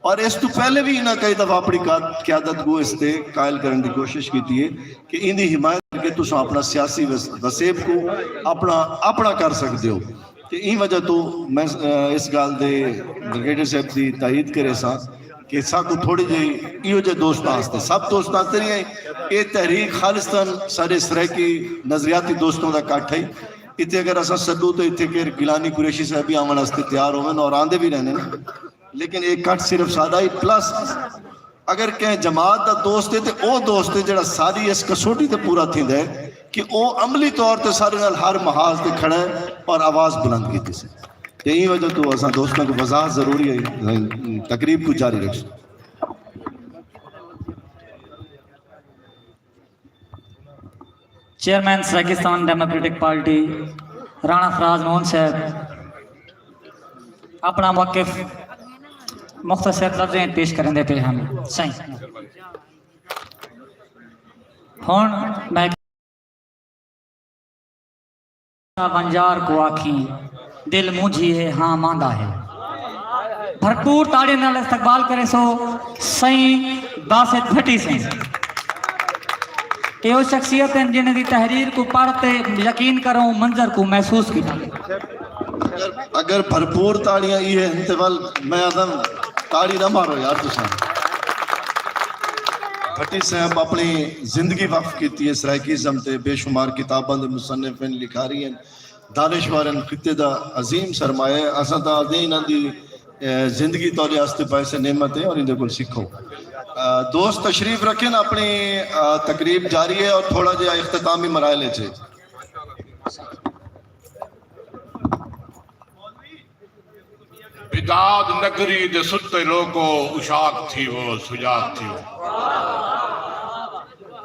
اور اس تو پہلے بھی انہاں کئی دفعہ اپنی قیادت کو اس تے قائل کرن دی کوشش کیتی ہے کہ ایندی حمایت کر کے تساں اپنا سیاسی وسیب کو اپنا اپنا کر سکدے ہو۔ تے ایں وجہ توں میں اس گالھ دے بریگیڈیئر صاحب دی تائید کریساں کہ ساکوں تھوڑی جئی ایہو جے دوستاں واسطے، سب دوستاں واسطے نہیں ہے، اے تحریک خالصتاً سارے سرائیکی نظریاتی دوستوں دا کٹھ ہے۔ اتھے اگر اساں سڈوں تے اتھے کیر گیلانی قریشی صاحب بھی آون واسطے تیار ہوون اور آندے بھی رہندے نے، لیکن اے کٹھ صرف ساڈا ہی، پلس اگر کہیں جماعت دا دوست ہے تے او دوست ہے جڑا ساری اس کسوٹی تے پورا تھیندا ہے کہ او عملی طور تے سارے نال ہر محاذ تے کھڑا ہے اور آواز بلند کیتی سی۔ تے ایں وجہ توں اساں دوستاں کوں وضاحت ضروری ہے، تقریب کوں جاری رکھسوں۔ Chairman Saraikistan democratic party Rana Faraz Moon صاحب اپݨا موقف مختصر لفظیں پیش کریندے پئے ہن۔ سائیں، ہݨ میں ونجار کوں آکھیں، دل مونجھی ہے، ہاں ماندا ہے۔ بھرپور تاڑیاں نال استقبال کریسو سئیں باسط بھٹی سئیں۔ اے او شخصیت ہن جنہاں دی تحریر کوں پڑھ تے یقین کرو منظر کوں محسوس کیتا۔ اگر بھرپور تاڑیاں ایہے ہن تے ول میں آدم تاڑی نہ مارو یار تساں۔ بھٹی صاحب اپنی زندگی وقف کیتی ہے سرائیکی ازم تے، بے شمار کتاباں دے مصنف ہن، لکھاری ہن، دانشور ہن، خطے دا عظیم سرمایہ ہے۔ اساں تاں آدھے انہاں دی زندگی تہاڈے واسطے باعث نعمت ہے اور ایندے کول سکھو۔ دوست تشریف رکھن، اپنی تقریب جاری ہے اور تھوڑا جہا اختتامی مراحل اچ ہے۔ بداد نگری دے ستے لوکو، اشاک تھیوو، سجاگ تھیوو۔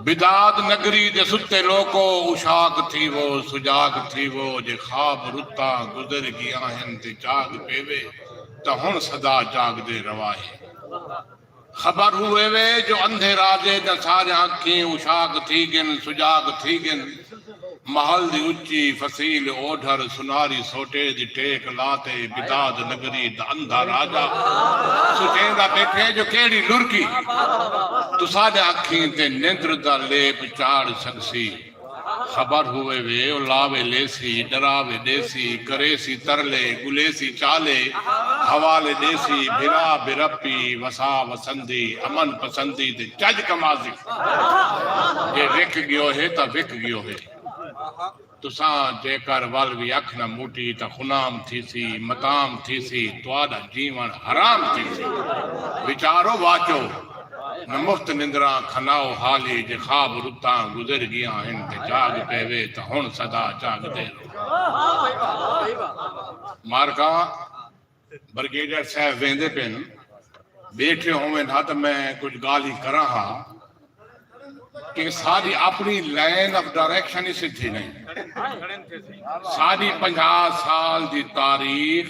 بداد نگری دے ستے لوکو، اشاک تھیوو، سجاگ تھیوو۔ جے خواب رتاں گزر گیاں ہن تے جاگ پیوے، تاں ہݨ سدا جاگدے رواہے۔ خبر ہووے وے جو اندھے رازے دیاں ساریاں اکھیں اشاک تھی گن، سجاگ تھی گن۔ محل دی اچی فصیل اوڈھر سناری سوٹے دی ٹیک لا تے بداد نگری دا اندھا راجہ سچیندا بیٹھے جو کیڑھی لرکی تساݙے اکھیں تے نندر دا لیپ چاڑھ سڳسی۔ خبر ہووے وے او لاوے لیسی، ݙراوے ݙیسی، کریسی ترلے، ڳلیسی چالے، حوالے ݙیسی، بھرا بھرپی، وسا وسندی، امن پسندی تے چڄ کماسی۔ جے وک ڳیو ہے تاں وک ڳیو ہے۔ تساں جیکر ول وی اکھ نہ موٹی تاں خنام تھیسی، متام تھیسی، تہاݙا جیوݨ حرام تھیسی۔ وچارو واچو، نہ مفت نندراں کھناؤ حالی، جے خواب رتاں گزر ڳیاں ہن تے جاڳ پیوے تاں ہݨ سدا جاڳدے رہو۔ مارکاں بریگیڈیئر صاحب ویندے پن، ٻیٹھے ہوون ہا تاں میں کجھ ڳالھیں کراں ہا کہ ساݙی اپݨی لائن آف ڈائریکشن ہی سدھی نئیں۔ ساݙی پنجاہ سال دی تاریخ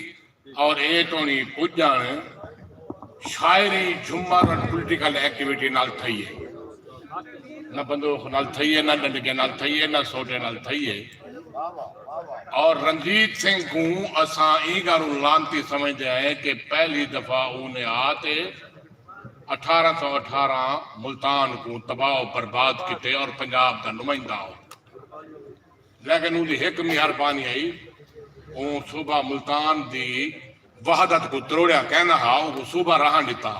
اور اے توݨی پڄݨ شاعری، جھمر اور پولیٹیکل ایکٹیویٹی نال تھئی ہے۔ نہ بندوخ نال تھئی ہے، نہ ڈنڈکے نال تھئی ہے، نہ سوٹے نال تھئی ہے۔ اور رنجیت سنگھ کوں اساں ایں گالوں لعنتی سمجھدے ہیں کہ پہلی دفعہ اوں نے آ تے اٹھارہ سو اٹھارہ ملتان کوں تباہ و برباد کیتے اور پنجاب دا نمائندہ ہو۔ لیکن اوندی ہک مہربانی ہئی، اوں صوبہ ملتان دی وحدت کوں تروڑیا کائنا ہا، اونکوں صوبہ رہݨ ݙتا۔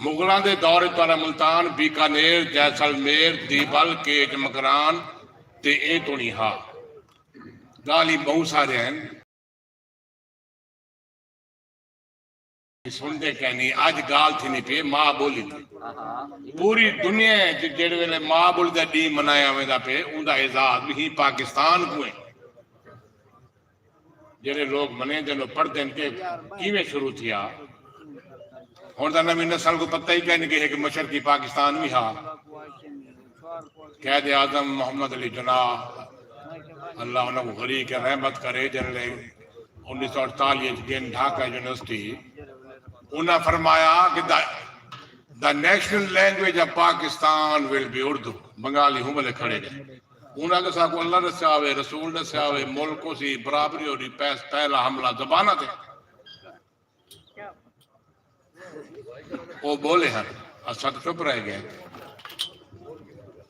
مغلاں دے دور اچ تہاݙا ملتان، بیکانیر، جیسلمیر، دیبل، کیچ مکران تے ایں توݨی ہا۔ ڳالھیں ٻہوں ساریاں ہن۔ سݨدے کائنی، اڄ ڳالھ تھیندی پئی ماء ٻولی دی۔ پوری دنیا اچ جیڑھے ویلے ماء ٻولی دا ݙینہہ منایا ویندا پئے، اوندا اعزاز وی پاکستان کوں ہے۔ جیڑھے لوک منیندن او پڑھدن کہ کیویں شروع تھیا۔ ہݨ تاں نویں نسل کوں پتہ ہی کائنی کہ ہک مشرقی پاکستان وی ہا۔ قائد اعظم محمد علی جناح، اللہ انہاں کوں غریق رحمت کرے، جیڑھے انیس سو اٹھتالیہ اچ ڳن ڈھاکہ یونیورسٹی، انہاں فرمایا کہ the national language of Pakistan will be Urdu۔ Bengali ہوں ولے کھڑے نے۔ انہاں آکھیا ساکوں اللہ ݙسیا ہووے، رسول ݙسیا ہووے، ملک ہوسی، برابری ہوسی، پہلا حملہ زباناں تے۔ او ٻولے ہن، اساں تاں چپ رہ ڳئے۔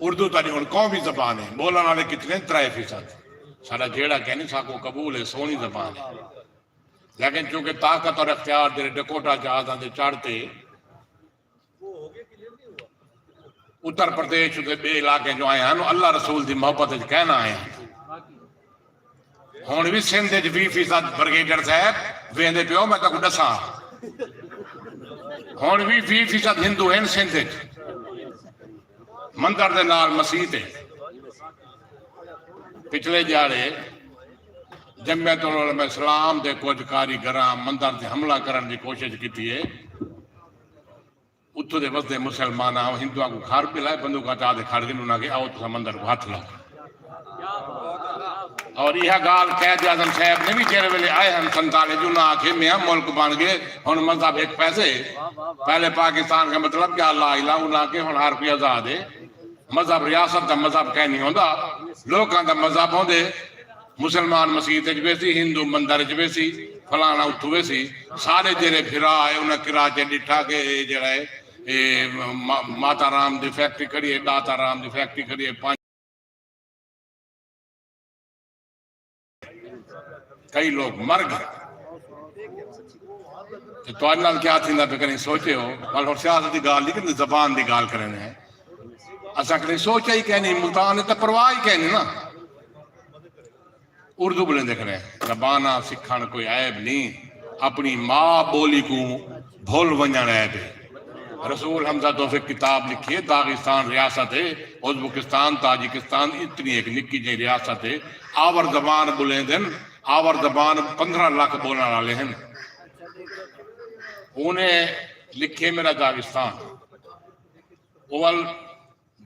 اردو تاݙی ہݨ قومی زبان ہے، ٻولݨ آلے کتنے؟ ترائے فیصد۔ ساݙا جھیڑا کینی، ساکوں قبول ہے، سوہݨی زبان ہے۔ لیکن چونکہ طاقت اور اختیار جیڑھے ڈکوٹا جہازاں تے چڑھ تے اتر پردیش اتے ٻئے علاقیں چوں آئے ہن، اللہ رسول دی محبت اچ کائنا آئے ہن۔ ہݨ وی سندھ اچ ویہہ فیصد، بریگیڈیئر صاحب ویندے پیو، میں تہاکوں ݙساں، ہݨ وی ویہہ فیصد ہندو ہن سندھ اچ، مندر دے نال مسیت ہے۔ پچھلے ڄاڑے جمعیت علماء اسلام دے کجھ کاریگراں مندر تے حملہ کرݨ دی کوشش کیتی ہے۔ اتھوں دے وسدے مسلماناں ہندوآں کوں گھر ٻلائے، بندوقاں چا تے کھڑ ڳئے، انہاں آکھیا آؤ تساں مندر کوں ہتھ لاؤ۔ اور ایہا ڳالھ قائد اعظم صاحب نے وی جیڑھے ویلے آئے ہن سنتالیس اچ، انہاں آکھیا میاں ملک بݨ ڳئے، ہݨ مذہب ہک پیسے۔ پہلے پاکستان کا مطلب کیا؟ لا الہ۔ انہاں آکھیا ہݨ ہر کوئی آزاد ہے۔ مذہب ریاست دا مذہب کائنی ہوندا، لوکاں دا مذہب ہوندے۔ مسلمان مسیت اچ ویسی، ہندو مندر اچ ویسی، فلانا اتھوں ویسی۔ سارے جیڑھے بھرا ہے انہاں کراچی ڈٹھا کہ اے جیڑھا ہے اے ما-، ماتا رام دی فیکٹری کھڑی ہے، داتا رام دی فیکٹری کھڑی ہے، پنج کئی لوگ مر گئے۔ تے تہاڈے نال کیا تھیندا پیا، کہیں سوچے ہو؟ ول ہن سیاست دی گالھ نہیں کریندے، زبان دی گالھ کریندے ہیں۔ اساں کہیں سوچا ہی کہیں نہیں، ملتان تے پرواہ ہی کہیں نہیں نا۔ اردو بولیں دیکھنے، زباناں سکھن کوئی عیب نہیں، اپنی ماء بولی کوں بھل ونجن عیب ہے۔ رسول حمزہ توفیق کتاب لکھی ہے، داغستان ریاست ہے، ازبکستان، تاجکستان اتنی ایک نکی جئی ریاست ہے۔ آور زبان بولیں دن، آور زبان پندرہ لکھ بولن والے ہیں۔ انہیں لکھے میرا داغستان۔ اول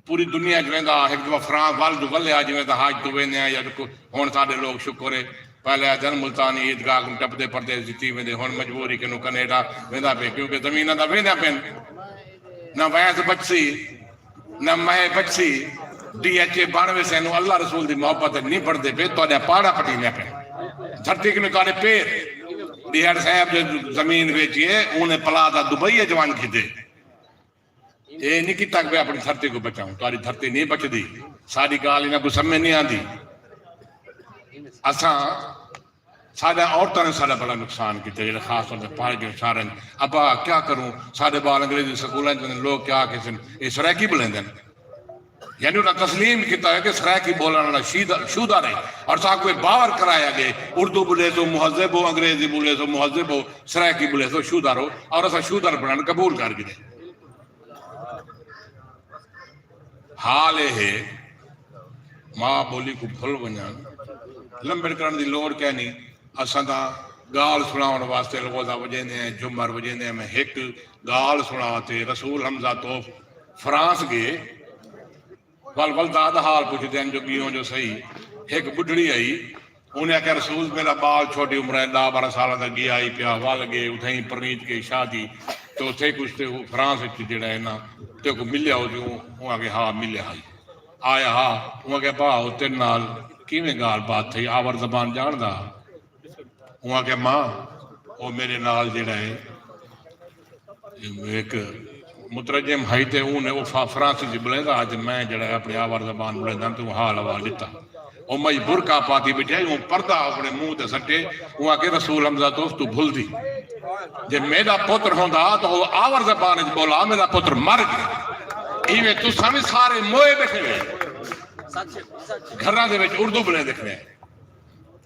پوری دنیا اچ ویندا ہا، ہک دفعہ فرانس ول جو ولیا، جیویں تاں حج توں ویندے ہیں یا جو کو-، ہݨ ساݙے لوگ شکر ہے، پہلے آہدن ملتانی عیدگاہ کوں ٹپدے پردیس ݙتی ویندے، ہݨ مجبوری کنوں کینیڈا ویندا پئے، کیونکہ زمیناں دا ویندیاں پئن، نہ ویس بچسی، نہ مئے بچسی، ڈی ایچ اے بݨ ویسے، اینوں اللہ رسول دی محبت نی بݨدے پئے، تہاݙیاں پاڑاں پٹیندیاں پئن۔ دھرتی کنوں تہاݙے پیر، ڈی ایچ اے صاحب جو زمین ویچی ہے، اوں نے پلاٹ دبئی اچ ونڄ گھدے۔ اے نی کیتا کہ میں اپݨی دھرتی کوں بچاؤں، تہاݙی دھرتی نی بچدی، ساݙی ڳالھ انہاں کوں سمجھ نی آندی۔ اساں، ساݙیاں عورتاں نے ساݙا بڑا نقصان کیتا، جیڑھے خاص طور تے پہاڑ کے شہراں اچ۔ ابا کیا کروں، ساݙے ٻال انگریزی سکولاں اچ ویندن، لوگ کیا آکھسن، اے سرائیکی ٻولیندن۔ یعنی انہاں تسلیم کیتا ہے کہ سرائیکی ٻولݨ والا شید-، شودر ہے، اور ساکوں اے باور کرایا ڳئے، اردو ٻولیسو مہذب ہو، انگریزی ٻولیسو مہذب ہو، سرائیکی ٻولیسو شودر ہو، اور اساں شودر بݨݨ قبول کر گھدے۔ حال اے ہے، ماء ٻولی کوں بھل ونڄݨ، لمبڑ کرݨ دی لوڑ کائنی۔ اساں تاں ڳالھ سݨاوݨ واسطے الغوزہ وڄیندے ہیں، جھمر وڄیندے ہیں۔ میں ہک ڳالھ سݨا تے رسول حمزہ توف فرانس ڳئے، ول ولدا دا حال پچھدے ہیں جو ڳیوں جو صحیح۔ ہک ٻڈھڑی آئی، انہیں آکھیا، رسول، میݙا ٻال چھوٹی عمر ہے، ݙاہ ٻارہاں سالاں دا، ڳیا ہئی پیا، ول ڳئے، اتھائیں پرنیت کے شادی، تے اتھے کجھ تے او فرانس اچ جیڑھا ہے نا، تیکوں ملیا ہو جو؟ اوں آکھیا، ہا، ملیا ہئی۔ آیا ہا، اوں آکھیا، بھا، او تیݙے نال کیویں ڳالھ بات تھئی؟ آور زبان ڄاݨدا؟ اوں آکھیا، ماں، او میݙے نال جیڑھا ہے، ہک مترجم ہئی تے اوں نے او فا-، فرانسیسی ٻولیندا ہا، تے میں جیڑھا ہے اپݨی آور زبان ٻولیندم، تے اوں حال احوال ݙتا۔ او مئی برقع پاتی ٻیٹھے، اوں پردہ اپݨے منہ تے سٹے، اوں آکھے، رسول حمزہ توف، توں بھلدی، جے میݙا پتر ہوندا تاں او آور زبان اچ ٻولا، میݙا پتر مر ڳیا۔ ایویں تساں وی سارے موئے ٻیٹھے ہوئے۔ گھراں دے وچ اردو ٻولیندے کھڑے۔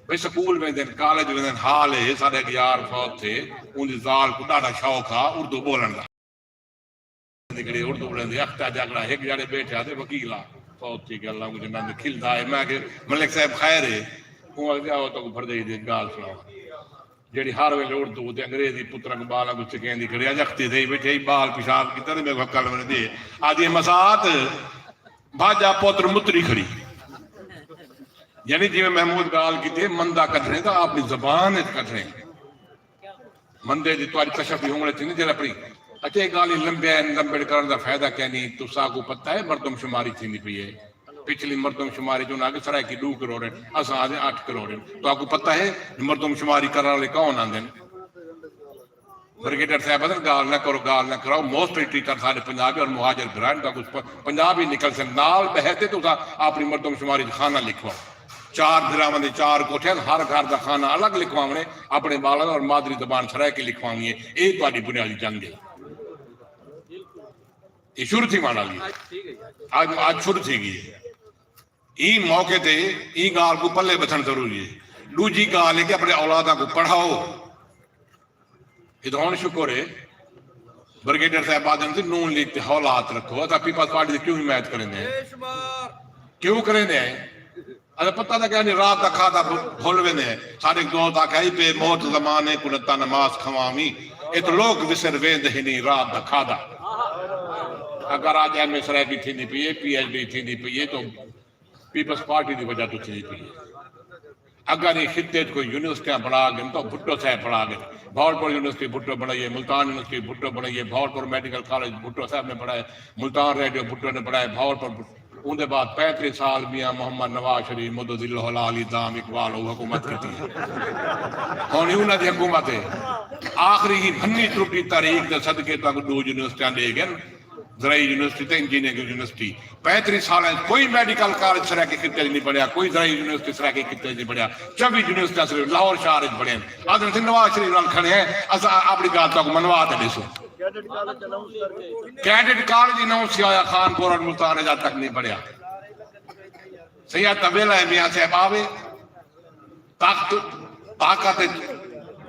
بھئی سکول ویندن، کالج ویندن، حال ہے، ساݙے ہک یار فوت تھئے، اوندی ذال کوں ݙاڈھا شوق ہا اردو ٻولݨ دا۔ نکڑی اردو ٻولیندی، اختہ جاڳڑا ہک جاڑے ٻیٹھے ہا تے وکیل ہا، فوت تھی ڳیا، اللہ کوں جنت دے، کھلدا ہے۔ میں آکھیا، ملک صاحب خیر ہے؟ اوں آکھیا، آؤ تہاکوں بھرڄائی دی ہک ڳالھ سݨاواں، جیڑھی ہر ویلے اردو تے انگریزی پتراں کوں، ٻالاں کوں سکھیندی کھڑی۔ اڄ اختی تھئی ٻیٹھی ہئی، ٻال پیشاب کیتا تے میکوں ہکل ویندی ہے، آہدی ہے، مسات، بھڄ آ پتر، متری کھڑی۔ یعنی جیویں محمود ڳالھ کیتی، مندہ کڈھݨے تاں اپݨی زبان اچ کڈھݨے۔ مندے دی تہاݙی تشبیہ اونگلے تھیندی جیڑھا پڑھی۔ اچھا، اے ڳالھ لمبے لمبڑ کرݨ دا فائدہ کائنی؟ تساکوں پتہ ہے مردم شماری تھیندی پئی ہے؟ پچھلی مردم شماری چ انہاں آکھے سرائیکی ݙو کروڑ ہن، اساں آہدے اٹھ کروڑ ہن۔ تہاکوں پتہ ہے مردم شماری کرݨ والے کون آندن؟ بریگیڈیئر صاحب آہدن، ڳالھ نہ کرو، ڳالھ نہ کراؤ، موسٹ ٹیچر ساݙے پنجابی اور مہاجر بھرا ہن، تہاکوں پ-، پنجابی نکلسن، نال ٻہہ تے تساں اپݨی مردم شماری اچ خانہ لکھواؤ۔ چار بھراواں دے چار کوٹھے ہن، ہر گھر دا خانہ الڳ لکھواوݨے، اپݨے ٻالاں دا اور مادری زبان سرائیکی لکھواوݨی ہے۔ اے تہاݙی بنیادی جنگ ہے۔ اے شروع تھیوݨ والی ہے۔ اڄ، اڄ شروع تھی ڳئی ہے۔ ایں موقع تے ایں ڳالھ کوں پلے ٻدھݨ ضروری ہے۔ ݙوجھی ڳالھ ہے کہ اپݨے اولاداں کوں پڑھاؤ۔ اے تاں ہݨ شکر ہے، بریگیڈیئر صاحب آہدن سی نون لیگ تے ہولا ہتھ رکھو، اساں پیپلز پارٹی دی کیوں حمایت کریندے ہیں؟ کیوں کریندے ہیں؟ اگر پتہ لڳے نہیں رات دا کھادا بھل ویندے ہیں۔ ساݙے ہک دوست آکھیا ہئی پے موت زمانے کوں تن ماس کھواویں، ات لوک وسر ویندے ہی نہیں رات دا کھادا۔ اگر اڄ ایم اے سرائیکی تھیندی پئی ہے، پی ایچ ڈی تھیندی پئی ہے تو پیپلز پارٹی دی وجہ توں تھیندی پئی ہے۔ اگر ایں خطے اچ کوئی یونیورسٹیاں بݨا ڳن تاں بھٹو صاحب بݨا ڳن۔ بہاولپور یونیورسٹی بھٹو بݨائی ہے، ملتان یونیورسٹی بھٹو بݨائی ہے، بہاولپور میڈیکل کالج بھٹو صاحب نے بݨایا ہے، ملتان ریڈیو بھٹو نے بݨایا ہے، بہاولپور۔ اوندے بعد پینتیس سال میاں محمد نواز شریف مدظلہ العالی دام اقبال او حکومت کیتی ہے۔ ہݨ انہاں دی حکومت ہے۔ آخری ہی بھنی ٹرٹی تحریک دے صدقے تہاکوں ݙو یونیورسٹیاں ݙے ڳن، زرعی یونیورسٹی تے انجینئرنگ یونیورسٹی۔ پینتیس سالاں اچ کوئی میڈیکل کالج سرائیکی خطے اچ نہیں بݨیا، کوئی زرعی یونیورسٹی سرائیکی خطے اچ نہیں بݨیا۔ چوبی یونیورسٹیاں صرف لاہور شہر اچ بݨین۔ آہدن سئیں نواز شریف نال کھڑے ہیں، اساں اپݨی ڳالھ تہاکوں منوا تے ݙیسوں۔ کیڈٹ کالج اناؤنس تھیا ہویا خان پور اور ملتان اچ اڄ تک نہیں بݨیا۔ سئیں تاں ویلھا ہے میاں صاحب آوے، تخت، طاقت،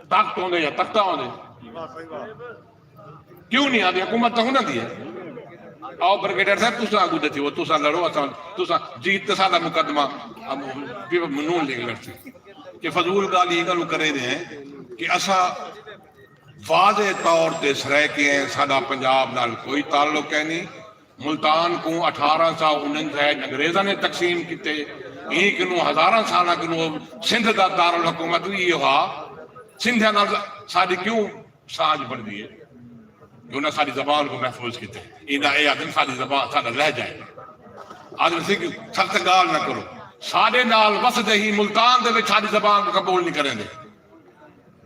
تخت ہوندے یا تختہ ہوندے؟ کیوں نہیں آندی؟ حکومت تاں انہاں دی ہے۔ آؤ بریگیڈیئر صاحب، تساں اڳوں تے تھیو، تساں لڑو، اساں، تساں جیت تے ساݙا مقدمہ، ام، نون لیگ لڑسی۔ کہ فضول ڳالھ ایں ڳالھوں کریندے ہیں کہ اساں واضح طور تے سرائیکی ہیں، ساݙا پنجاب نال کوئی تعلق ہے نہیں۔ ملتان کوں اٹھارہ سو اننجاہ اچ انگریزاں نے تقسیم کیتے، ایں کنوں ہزاراں سالاں کنوں سندھ دا دارالحکومت وی ایہو ہا۔ سندھیاں نال ساݙی کیوں سانجھ بݨدی ہے؟ کہ انہاں ساݙی زبان کوں محفوظ کیتے۔ ایندا اے آہدن ساݙی زبان، ساݙا لہجہ ہے۔ آہدن سئیں کہ سخت ڳالھ نہ کرو۔ ساݙے نال وسدے ہی ملتان دے وچ ساݙی زبان کوں قبول نہیں کریندے۔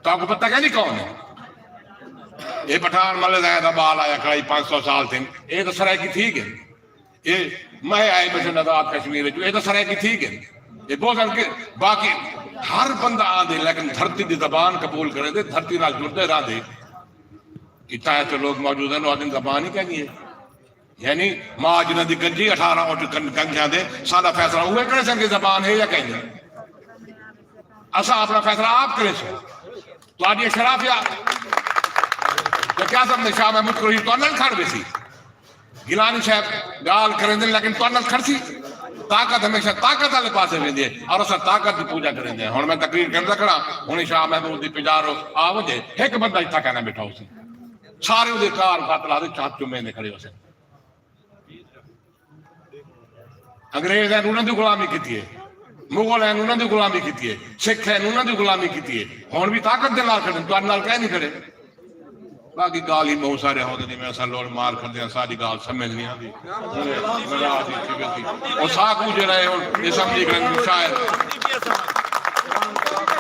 تہاکوں پتہ کائنی کون ہے؟ اے پٹھان ملے دا دا ٻال آیا کھڑا ہئی پنج سو سال تھئن، اے تاں سرائیکی تھی ڳئے۔ اے میں آئے ٻیٹھے آزاد کشمیر وچ، اے تاں سرائیکی تھی ڳئے۔ اے بہت سارے کہ باقی ہر بندہ آندے لیکن دھرتی دی زبان قبول کریندے، دھرتی نال جڑدے رہندے۔ اتھاں ایسے لوگ موجود ہیں، انہاں دی زبان ہی کائنی ہے۔ یعنی ماء جنہاں دی گنجی اٹھارہ اٹھ گن-، گنجیاں دے، ساݙا فیصلہ اوہے کریسن کہ زبان ہے یا کائنی۔ اساں اپݨا فیصلہ آپ کریسوں۔ تہاݙی اشرافیہ، ڈاکٹر اعظم نے شاہ محمود قریشی تہاݙے نال کھڑ ویسی۔ گیلانی صاحب ڳالھ کریندے لیکن تہاݙے نال کھڑسی۔ طاقت ہمیشہ طاقت والے پاسے ویندی ہے اور اساں طاقت دی پوجا کریندے ہیں۔ ہݨ میں تقریر کریندا کھڑا، ہݨ شاہ محمود دی پجارو آ ونڄے، ہک بندہ اتھاں کائنا ٻیٹھا ہوسی۔ سارے اوندے کار قاتل آہدے چھت چمیندے کھڑے ہوسن۔ انگریز ہیں انہاں دی غلامی کیتی ہے، مغل ہیں انہاں دی غلامی کیتی ہے، سکھ ہیں انہاں دی غلامی کیتی ہے، ہݨ وی طاقت دے نال کھڑے، تہاݙے نال کائے نہیں کھڑے۔ باقی ڳالھ ہی ٻہوں سارے ہوندے جیویں اساں لوڑ مار کھڑدے ہیں، ساݙی ڳالھ سمجھ نہیں آندی۔ ناراض ہی تھی ویسی۔ او ساکوں جیڑھا ہے ہݨ اسمبلی الیکشن شاید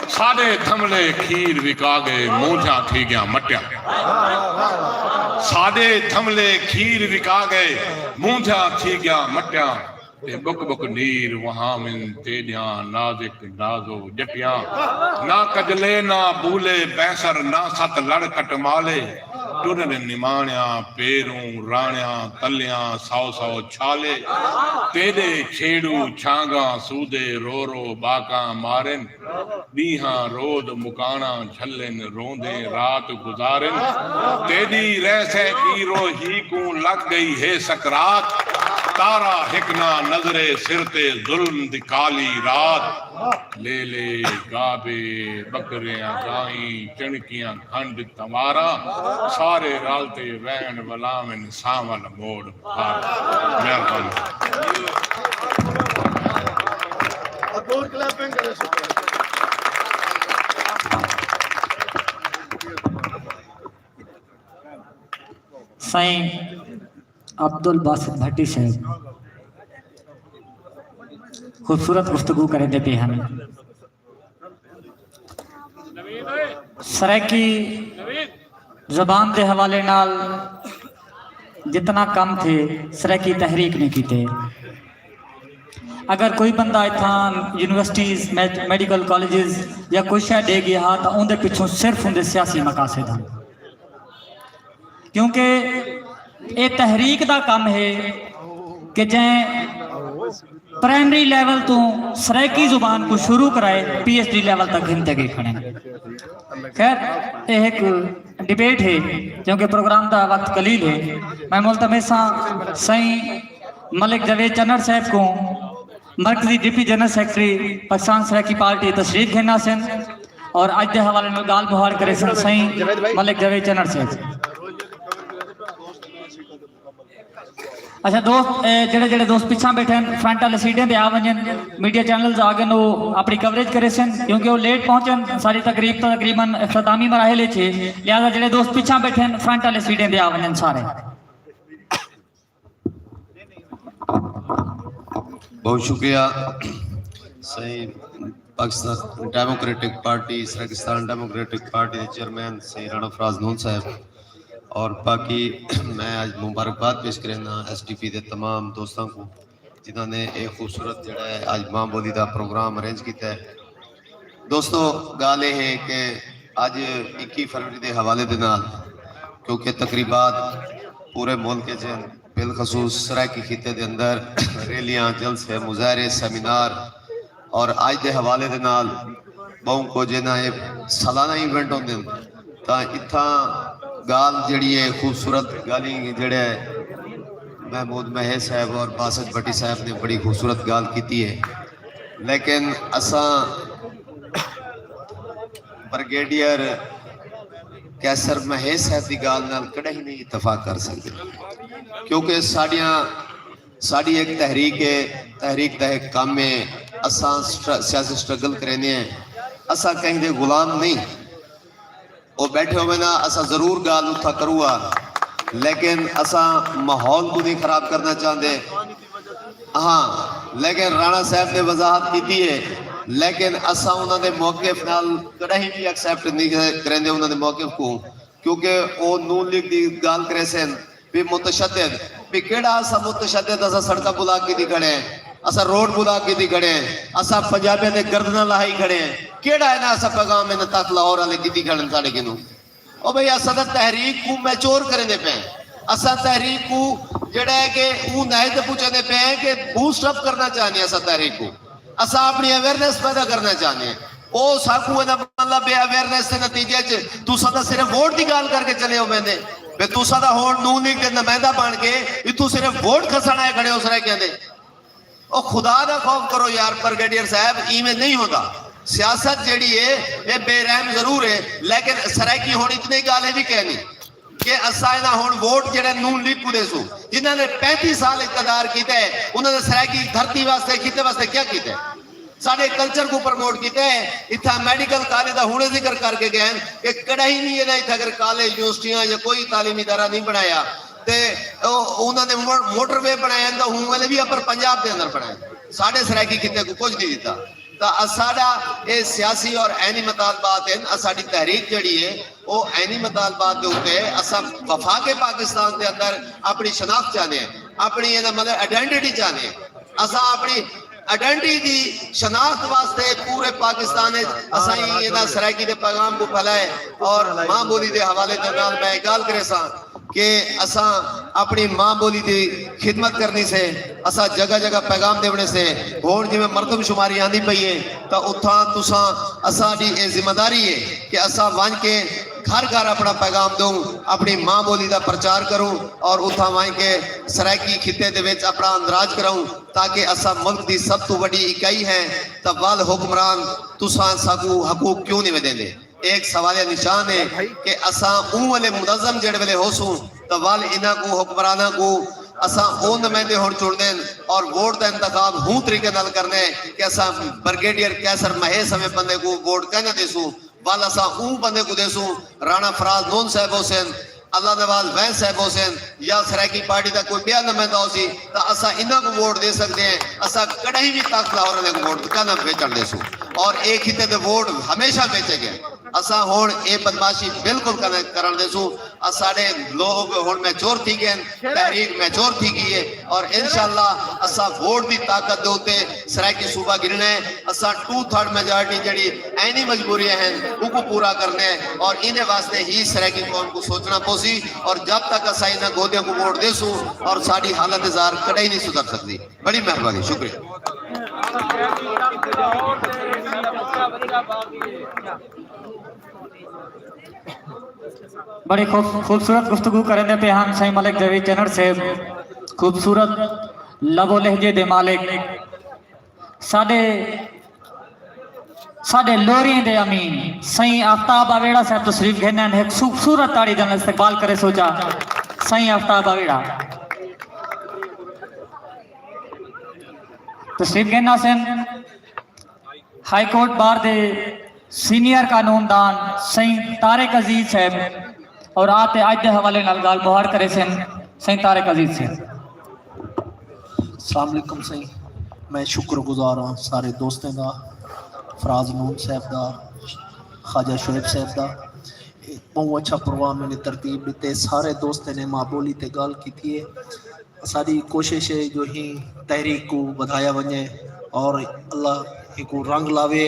ساݙے تھملے کھیر وکا ڳئے، مونجھاں تھی ڳیاں مٹیاں۔ ساݙے تھملے کھیر وکا ڳئے، مونجھاں تھی ڳیاں مٹیاں۔ تے ٻک ٻک نیر وہاون تیݙیاں نازک نازو ڄٹیاں۔ نہ کجلے نہ بولے بینسر نہ ست لڑ کٹمالے۔ ٹرن نماݨیاں پیروں راݨیاں تلیاں سو سو چھالے۔ تیݙے چھیڑو چھانگاں سودے رو رو ٻاکاں مارن۔ ݙینہاں رودھ مکاݨاں جھلن روندیں رات گزارن۔ تیݙی رہسیں پیرو ہی کوں لڳ ڳئی ہے سکرات۔ تارا ہک نہ نظرے سر تے ظلم دی کالی رات۔ لیلے گابے ٻکریاں ڳائیں چݨکیاں کھنڈ تمارا، سارے رل تے وین ولاون سانول موڑ بھار۔ مہربانی۔ سائیں عبدالباسط بھٹی صاحب خوبصورت گفتگو کریندے پئے ہن۔ سرائیکی زبان دے حوالے نال جتنا کم تھے سرائیکی تحریک نے کیتے۔ اگر کوئی بندہ اتھاں یونیورسٹیز، میڈیکل کالجز یا کوئی شے ݙے ڳیا ہا تاں اوندے پچھوں صرف اوندے سیاسی مقاصد ہن، کیونکہ اے تحریک دا کم ہے کہ جیں پرائمری لیول توں سرائیکی زبان کوں شروع کرائے پی ایچ ڈی لیول تک گھن تے ڳئی کھڑے۔ خیر، اے ہک ڈیبیٹ ہے کیونکہ پروگرام دا وقت قلیل ہے۔ میں ملتمس ہاں سائیں ملک جاوید چنڑ صاحب کوں مرکزی deputy general secretary Pakistan Saraiki party تشریف گھن آسن اور اڄ دے حوالے نال ڳالھ مہاڑ کریسن سئیں ملک جاوید چنڑ صاحب۔ اچھا دوست، اے جڑے جڑے دوست پچھاں بیٹھن، فرنٹ والے سیٹیں تے آ ونجن، میڈیا چینلز آ گن، او اپنی کوریج کریسن کیونکہ او لیٹ پہنچن، ساری تقریب تقریباً اختتامی مراحل وچ ہے، لہذا جڑے دوست پچھاں بیٹھن، فرنٹ والے سیٹیں تے آ ونجن سارے۔ بہت شکریہ سائیں، Pakistan democratic party, Saraikistan democratic party دے چیئرمین سائیں رانا فراز نون صاحب، اور باقی میں اج مبارکباد پیش کرینداں ایس ڈی پی دے تمام دوستاں کوں، جنہاں نے اے خوبصورت جڑا ہے اج ماں بولی دا پروگرام ارینج کیتا ہے۔ دوستو، گالھ اے ہے کہ اج اکی فروری دے حوالے دے نال، کیونکہ تقریبات پورے ملک اچ ہن، بالخصوص سرائیکی خطے دے اندر ریلیاں، جلسے، مظاہرے، سیمینار، اور اج دے حوالے دے نال ٻہوں کجھ انہاں اے سالانہ ایونٹ ہوندے ہن، تاں اتھاں گالھ جیڑھی اے خوبصورت گالھیں جیڑھے محمود مہیش صاحب اور باسط بھٹی صاحب نے بڑی خوبصورت گالھ کیتی اے، لیکن اساں بریگیڈیئر قیصر مہیش صاحب دی گالھ نال کݙاہیں نئیں اتفاق کر سڳدے، کیونکہ ساݙیاں ساݙی ہک تحریک ہے، تحریک دا ہک کم ہے، اساں سیاسی سٹرگل کریندے ہیں، اساں کہیں دے غلام نئیں۔ او ٻیٹھے ہووے نا، اساں ضرور ڳالھ اتھاں کروں ہا، لیکن اساں ماحول کوں نئیں خراب کرݨا چاہندے۔ ہاں، لیکن رانا صاحب نے وضاحت کیتی ہے، لیکن اساں انہاں دے موقف نال کݙاہیں وی ایکسپٹ نئیں کریندے انہاں دے موقف کوں، کیونکہ او نون لیگ دی ڳالھ کریسن، وی متشدد، وی کیڑھا اساں متشدد؟ اساں سڑکاں بلاک کیتی کھڑے ہیں، اساں روڈ بلاک کیتی کھڑے ہیں، اساں پنجابیاں دے گردناں لہائی کھڑے ہیں، کیڑھا انہاں اساں پیغام انہاں تخت لاہور آلے گھدی کھڑن ساڈے کنوں؟ او بھئی، اساں تاں تحریک کوں میچور کریندے پئے ہیں، اساں تحریک کوں جیڑھا ہے کہ اوں نہج تے پہنچاندے پئے ہیں کہ بوسٹ اپ کرنا چاہنے ہیں اساں تحریک کوں۔ اساں اپݨی اویئرنیس پیدا کرݨا چاہندے ہیں۔ او ساکوں ایندا مطلب ہے اویئرنیس دے نتیجے اچ تساں تاں صرف ووٹ دی ڳالھ کر کے چلے ہو ویندے، بھئی تساں تاں ہݨ نون لیگ دے نمائندہ بݨ کے اتھوں صرف ووٹ کھسݨ آئے کھڑے ہو سرائیکیاں دے۔ او خدا دا خوف کرو یار بریگیڈیئر صاحب، ایویں نئیں ہوندا۔ سیاست جیڑھی ہے اے بے رحم ضرور ہے، لیکن سرائیکی ہݨ اتنی ڳالھ ہے وی کینی۔ کہ اساں انہاں ہݨ ووٹ جیڑھے نون لیگ کوں ݙیسوں، جنہاں نے پینتی سال اقتدار کیتے، انہاں نے سرائیکی دھرتی واسطے، خطے واسطے کیا کیتے؟ ساݙے کلچر کوں پروموٹ کیتے۔ اتھاں میڈیکل کالج دا ہݨے ذکر کر کے ڳئے ہن کہ کݙاہیں وی انہاں اتھاں اگر کالج، یونیورسٹیاں یا کوئی تعلیمی ادارہ نئیں بݨایا، تے او انہاں نے مو-، موٹر وے بݨائے ہن تاں ہوں ویلے وی اپر پنجاب دے اندر بݨائے، ساݙے سرائیکی خطے کوں کجھ نئیں ݙتا۔ تاں اساݙا اے سیاسی اور عینی مطالبات ہن، اساݙی تحریک جیڑھی ہے او عینی مطالبات دے اتے اساں وفاق پاکستان دے اندر اپݨی شناخت چاہندے ہیں، اپݨی انہاں مطلب آئیڈینٹی چاہندے ہیں۔ اساں اپݨی آئیڈینٹی دی شناخت واسطے پورے پاکستان وچ اساں ہی انہاں سرائیکی دے پیغام کوں پھیلائے اور ماں بولی دے حوالے دے نال میں اے ڳالھ کریساں کہ اساں اپݨی ماں بولی دی خدمت کرݨی سے، اساں جگہ جگہ پیغام ݙیوݨے سے۔ ہݨ جیویں مردم شماری آندی پئی ہے تاں اتھاں تساں، اساݙی اے ذمہ داری ہے کہ اساں ونڄ کے گھر گھر اپݨا پیغام ݙیوں، اپݨی ماں بولی دا پرچار کروں اور اتھاں ونڄ کے سرائیکی خطے دے وچ اپݨا اندراج کراؤں تاکہ اساں ملک دی سب توں وݙی اکائی ہیں تاں ول حکمران تساں ساکوں حقوق کیوں نئیں ݙیندے؟ اے ہک سوالیہ نشان ہے کہ اساں اوں ویلے منظم جیڑھے ویلے ہوسوں تاں ول انہاں کوں، حکمراناں کوں، اساں او نمائندے ہݨ چݨدے ہن اور ووٹ دا انتخاب ہوں طریقے نال کرݨے کہ اساں بریگیڈیئر قیصر مہیش سویں بندے کوں ووٹ کائناں ݙیسوں، ول اساں اوں بندے کوں ݙیسوں، رانا فراز نون صاحب ہوسن، اللہ نواز ویس صاحب ہوسن یا سرائیکی پارٹی دا کوئی ٻیا نمائندہ ہوسی تاں اساں انہاں کوں ووٹ ݙے سڳدے ہیں۔ اساں کݙاہیں وی تخت لاہور آلیاں کوں ووٹ کائناں ویچݨ ݙیسوں اور اے خطے دے ووٹ ہمیشہ ویچے ڳئے۔ اساں ہݨ اے بدمعاشی بالکل کائناں کرݨ ݙیسوں۔ اساݙے لوگ ہݨ میچور تھی ڳئے ہن، تحریک میچور تھی ڳئی ہے اور انشاءاللہ اساں ووٹ دی طاقت دے اتے سرائیکی صوبہ گھنݨا ہے۔ اساں ٹو تھرڈ میجارٹی جیڑھی عینی مجبوریاں ہن، اوکوں پورا کرݨا ہے اور ایندے واسطے ہی سرائیکی قوم کوں سوچݨا پوسی اور جب تک اساں انہاں گودیاں کوں ووٹ ݙیسوں اور ساݙی حالت زار کݙاہیں نئیں سدھر سڳدی۔ بڑی مہربانی، شکریہ۔ بڑی خوب-، خوبصورت گفتگو کریندے پئے ہن سائیں ملک جاوید چنڑ صاحب، خوبصورت لب و لہجے دے مالک۔ ساݙے ساݙے لوریں دے امین سئیں آفتاب آویڑا صاحب تشریف گھن ہن، ہک خوبصورت تاڑی دے نال استقبال کرے سوچا سئیں آفتاب آویڑا تشریف گھن ہسن۔ ہائی کورٹ بار دے سینئر قانون دان سئیں طارق عزیز صاحب اور آ تے اڄ دے حوالے نال ڳالھ مہاڑ کریسن سئیں طارق عزیز صاحب۔ السلام علیکم سائیں، میں شکر گزار ہاں سارے دوستیں دا، فراز نون صاحب دا، خواجہ شعیب صاحب دا۔ ٻہوں اچھا پروگرام انہیں ترتیب ݙتے، سارے دوستیں نے ماں ٻولی تے ڳالھ کیتی ہے۔ اساݙی کوشش ہے جو ہی تحریک کوں ودھایا ونڄے اور اللہ ہی کوں رنگ لاوے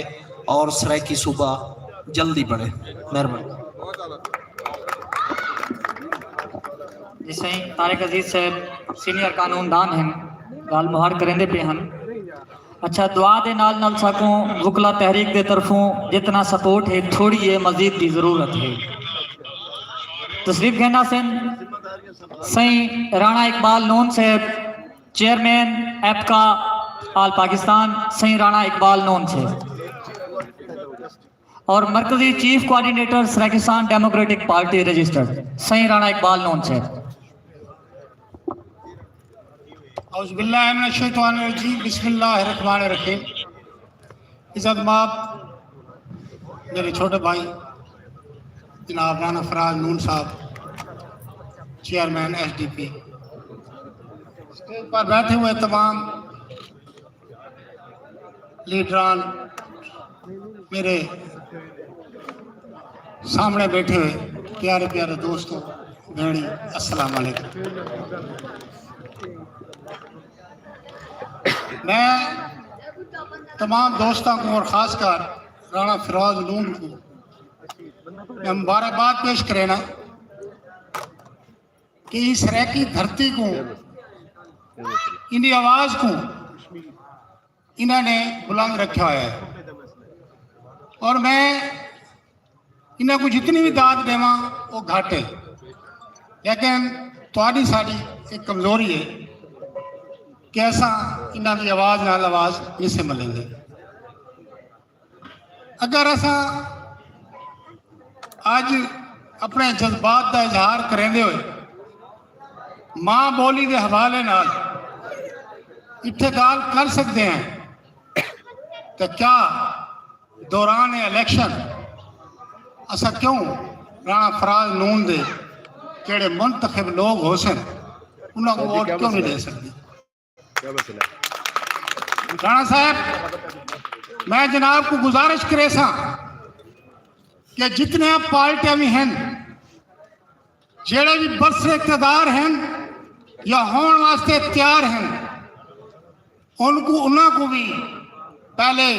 اور سرائیکی صوبہ جلدی بݨے۔ مہربانی۔ جی سائیں طارق عزیز صاحب سینئر قانون دان ہن، ڳالھ مہاڑ کریندے پئے ہن۔ اچھا دعا دے نال نال ساکوں وکلا تحریک دے طرفوں جتنا سپورٹ ہے تھوڑی ہے مزید دی ضرورت ہے۔ تشریف گھن ہسن سئیں رانا اقبال نون صاحب چیئرمین ایپکا آل پاکستان سئیں رانا اقبال نون صاحب اور مرکزی chief coordinator Saraikistan democratic party registered سئیں رانا اقبال نون صاحب۔ اعوذ باللہ من الشیطان الرجیم، بسم اللہ الرحمن الرحیم۔ عزت ماب میرے چھوٹے بھائی جناب رانا فراز نون صاحب، chairman S D P, stage پر بیٹھے ہوئے تمام لیڈران، میرے سامنے بیٹھے ہوئے پیارے پیارے دوستو، بھیݨی، السلام علیکم۔ میں تمام دوستاں کو اور خاص کر رانا فراز نون کو میں مبارکباد پیش کرینا کہ اس سرائیکی دھرتی کو، ان دی آواز کو انہاں نے بلند رکھیا ہویا ہے اور میں انہاں کو جتنی بھی داد ݙیواں وہ گھٹ ہے، لیکن تہاݙی ساݙی ایک کمزوری ہے کہ اساں انہاں دی آواز نال آواز نہیں سمجھ لیندے۔ اگر اساں اڄ اپݨے جذبات دا اظہار کریندے ہوئے ماں ٻولی دے حوالے نال اتھے ڳالھ کر سڳدے ہیں تے کیا دوران الیکشن اساں کیوں رانا فراز نون دے جیڑھے منتخب لوگ ہوسن انہاں کوں ووٹ کیوں نی ݙے سڳدے؟ رانا صاحب میں جناب کوں گزارش کریساں کہ جتنیاں پارٹیاں وی ہن جیڑھے وی برسر اقتدار ہن یا ہووݨ واسطے تیار ہن انہاں کوں انہاں کوں وی پہلے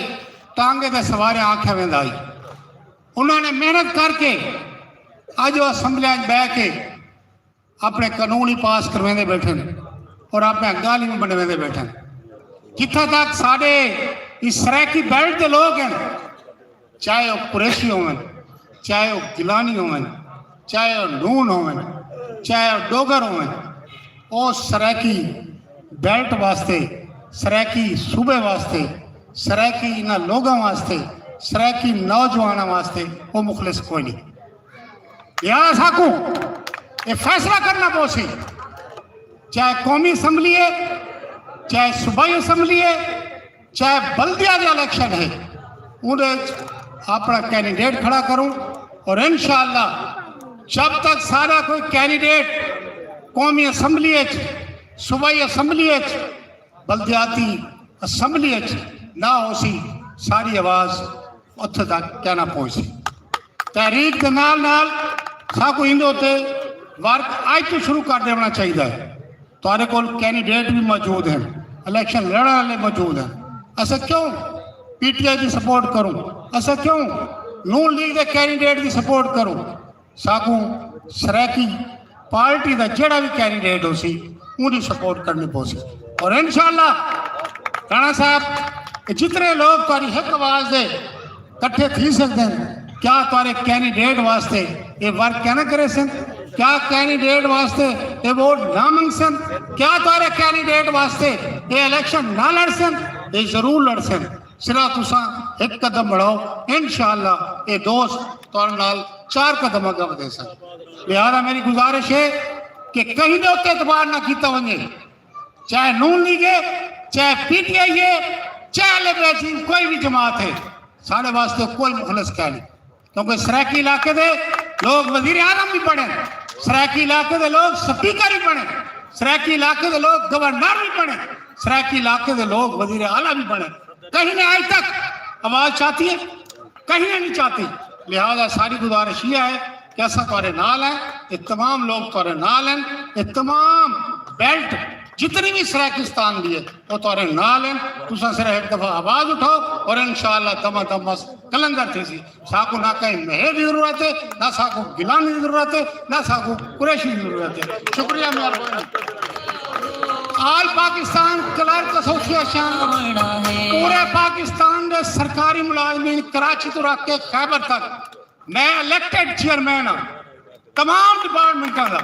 ٹانگے دے سوارے آکھیا ویندا ہئی۔ انہاں نے محنت کر کے اڄ او اسمبلیاں اچ ٻہہ کے اپݨے قانون ہی پاس کرویندے ٻیٹھن اور اپݨے ڳالھیں وی بݨویندے ٻیٹھن۔ جتھاں تک ساݙے اس سرائیکی بیلٹ دے لوگ ہن، چاہے او قریشی ہوون، چاہے او گیلانی ہوون، چاہے او نون ہوون، چاہے او ڈوگر ہوون، او سرائیکی بیلٹ واسطے، سرائیکی صوبے واسطے، سرائیکی انہاں لوگاں واسطے، سرائیکی نوجواناں واسطے او مخلص کوئی نی۔ لہذا ساکوں اے فیصلہ کرنا پوسی، چاہے قومی اسمبلی ہے، چاہے صوبائی اسمبلی ہے، چاہے بلدیہ دے الیکشن ہے، اوندے اچ اپݨا کینڈیڈیٹ کھڑا کروں اور انشاءاللہ جب تک ساݙا کوئی کینڈیڈیٹ قومی اسمبلی اچ، صوبائی اسمبلی اچ، بلدیاتی اسمبلی اچ نہ ہوسی، ساݙی آواز اتھے تک کینا پہنچسی۔ تحریک دے نال نال ساکوں ایندے اتے ورک اڄ توں شروع کر ݙیوݨا چاہیدا ہے۔ تہاݙے کول کینڈیڈیٹ وی موجود ہن، الیکشن لڑݨ والے موجود ہن۔ اساں کیوں پی ٹی آئی دی سپورٹ کروں؟ اساں کیوں نون لیگ دے کینڈیڈیٹ دی سپورٹ کروں؟ ساکوں سرائیکی پارٹی دا جیڑھا وی کینڈیڈیٹ ہوسی اوندی سپورٹ کرݨی پوسی۔ اور انشاءاللہ رانا صاحب اے جتنے لوگ تہاݙی ہک آواز دے کٹھے تھی سڳدن، کیا تہاݙے کینڈیڈیٹ واسطے اے ورک کینا کریسن؟ کیا کینڈیڈیٹ واسطے اے ووٹ نہ منگسن؟ کیا تہاݙے کینڈیڈیٹ واسطے اے الیکشن نہ لڑسن؟ اے ضرور لڑسن۔ صرف تساں ہک قدم بڑھاؤ، انشاءاللہ اے دوست تہاڈے نال چار قدم اگاں ودھیسن۔ لہذا میری گزارش ہے کہ کہیں دے اتے اعتبار نہ کیتا ونجے، چاہے نون لیگ ہے، چاہے پی ٹی آئی ہے، چاہے لبریشن، کوئی بھی جماعت ہے، ساڈے واسطے کوئی مخلص کائنی۔ کیونکہ سرائیکی علاقے دے لوگ وزیر اعظم بھی بنے، سرائیکی علاقے دے لوگ سپیکر بھی بنے، سرائیکی علاقے دے لوگ گورنر بھی بنے، سرائیکی علاقے دے لوگ وزیر اعلیٰ بھی بنے۔ کہیں نے آج تک آواز چاتی ہے؟ کہیں نے نہیں چاتی۔ لہذا ساری گزارش یہ ہے کہ اساں تہاڈے نال ہیں، اے تمام لوگ تہاڈے نال ہیں، اے تمام بیلٹ جتنی بھی سرائیکستان دی ہے، او تہاڈے نال ہیں۔ تساں صرف ہک دفعہ آواز اٹھاؤ اور انشاءاللہ دما دم بس قلندر تھیسی۔ ساکوں نہ کہیں مہر دی ضرورت ہے، نہ ساکوں گیلانی دی ضرورت ہے، نہ ساکوں قریشی دی ضرورت ہے۔ شکریہ، مہربانی۔ آل پاکستان کلرک ایسوسیئیشن، پورے پاکستان دے سرکاری ملازمین کراچی توں رکھ کے خیبر تک، میں الیکٹڈ چیئرمین ہاں تمام ڈپارٹمنٹاں دا۔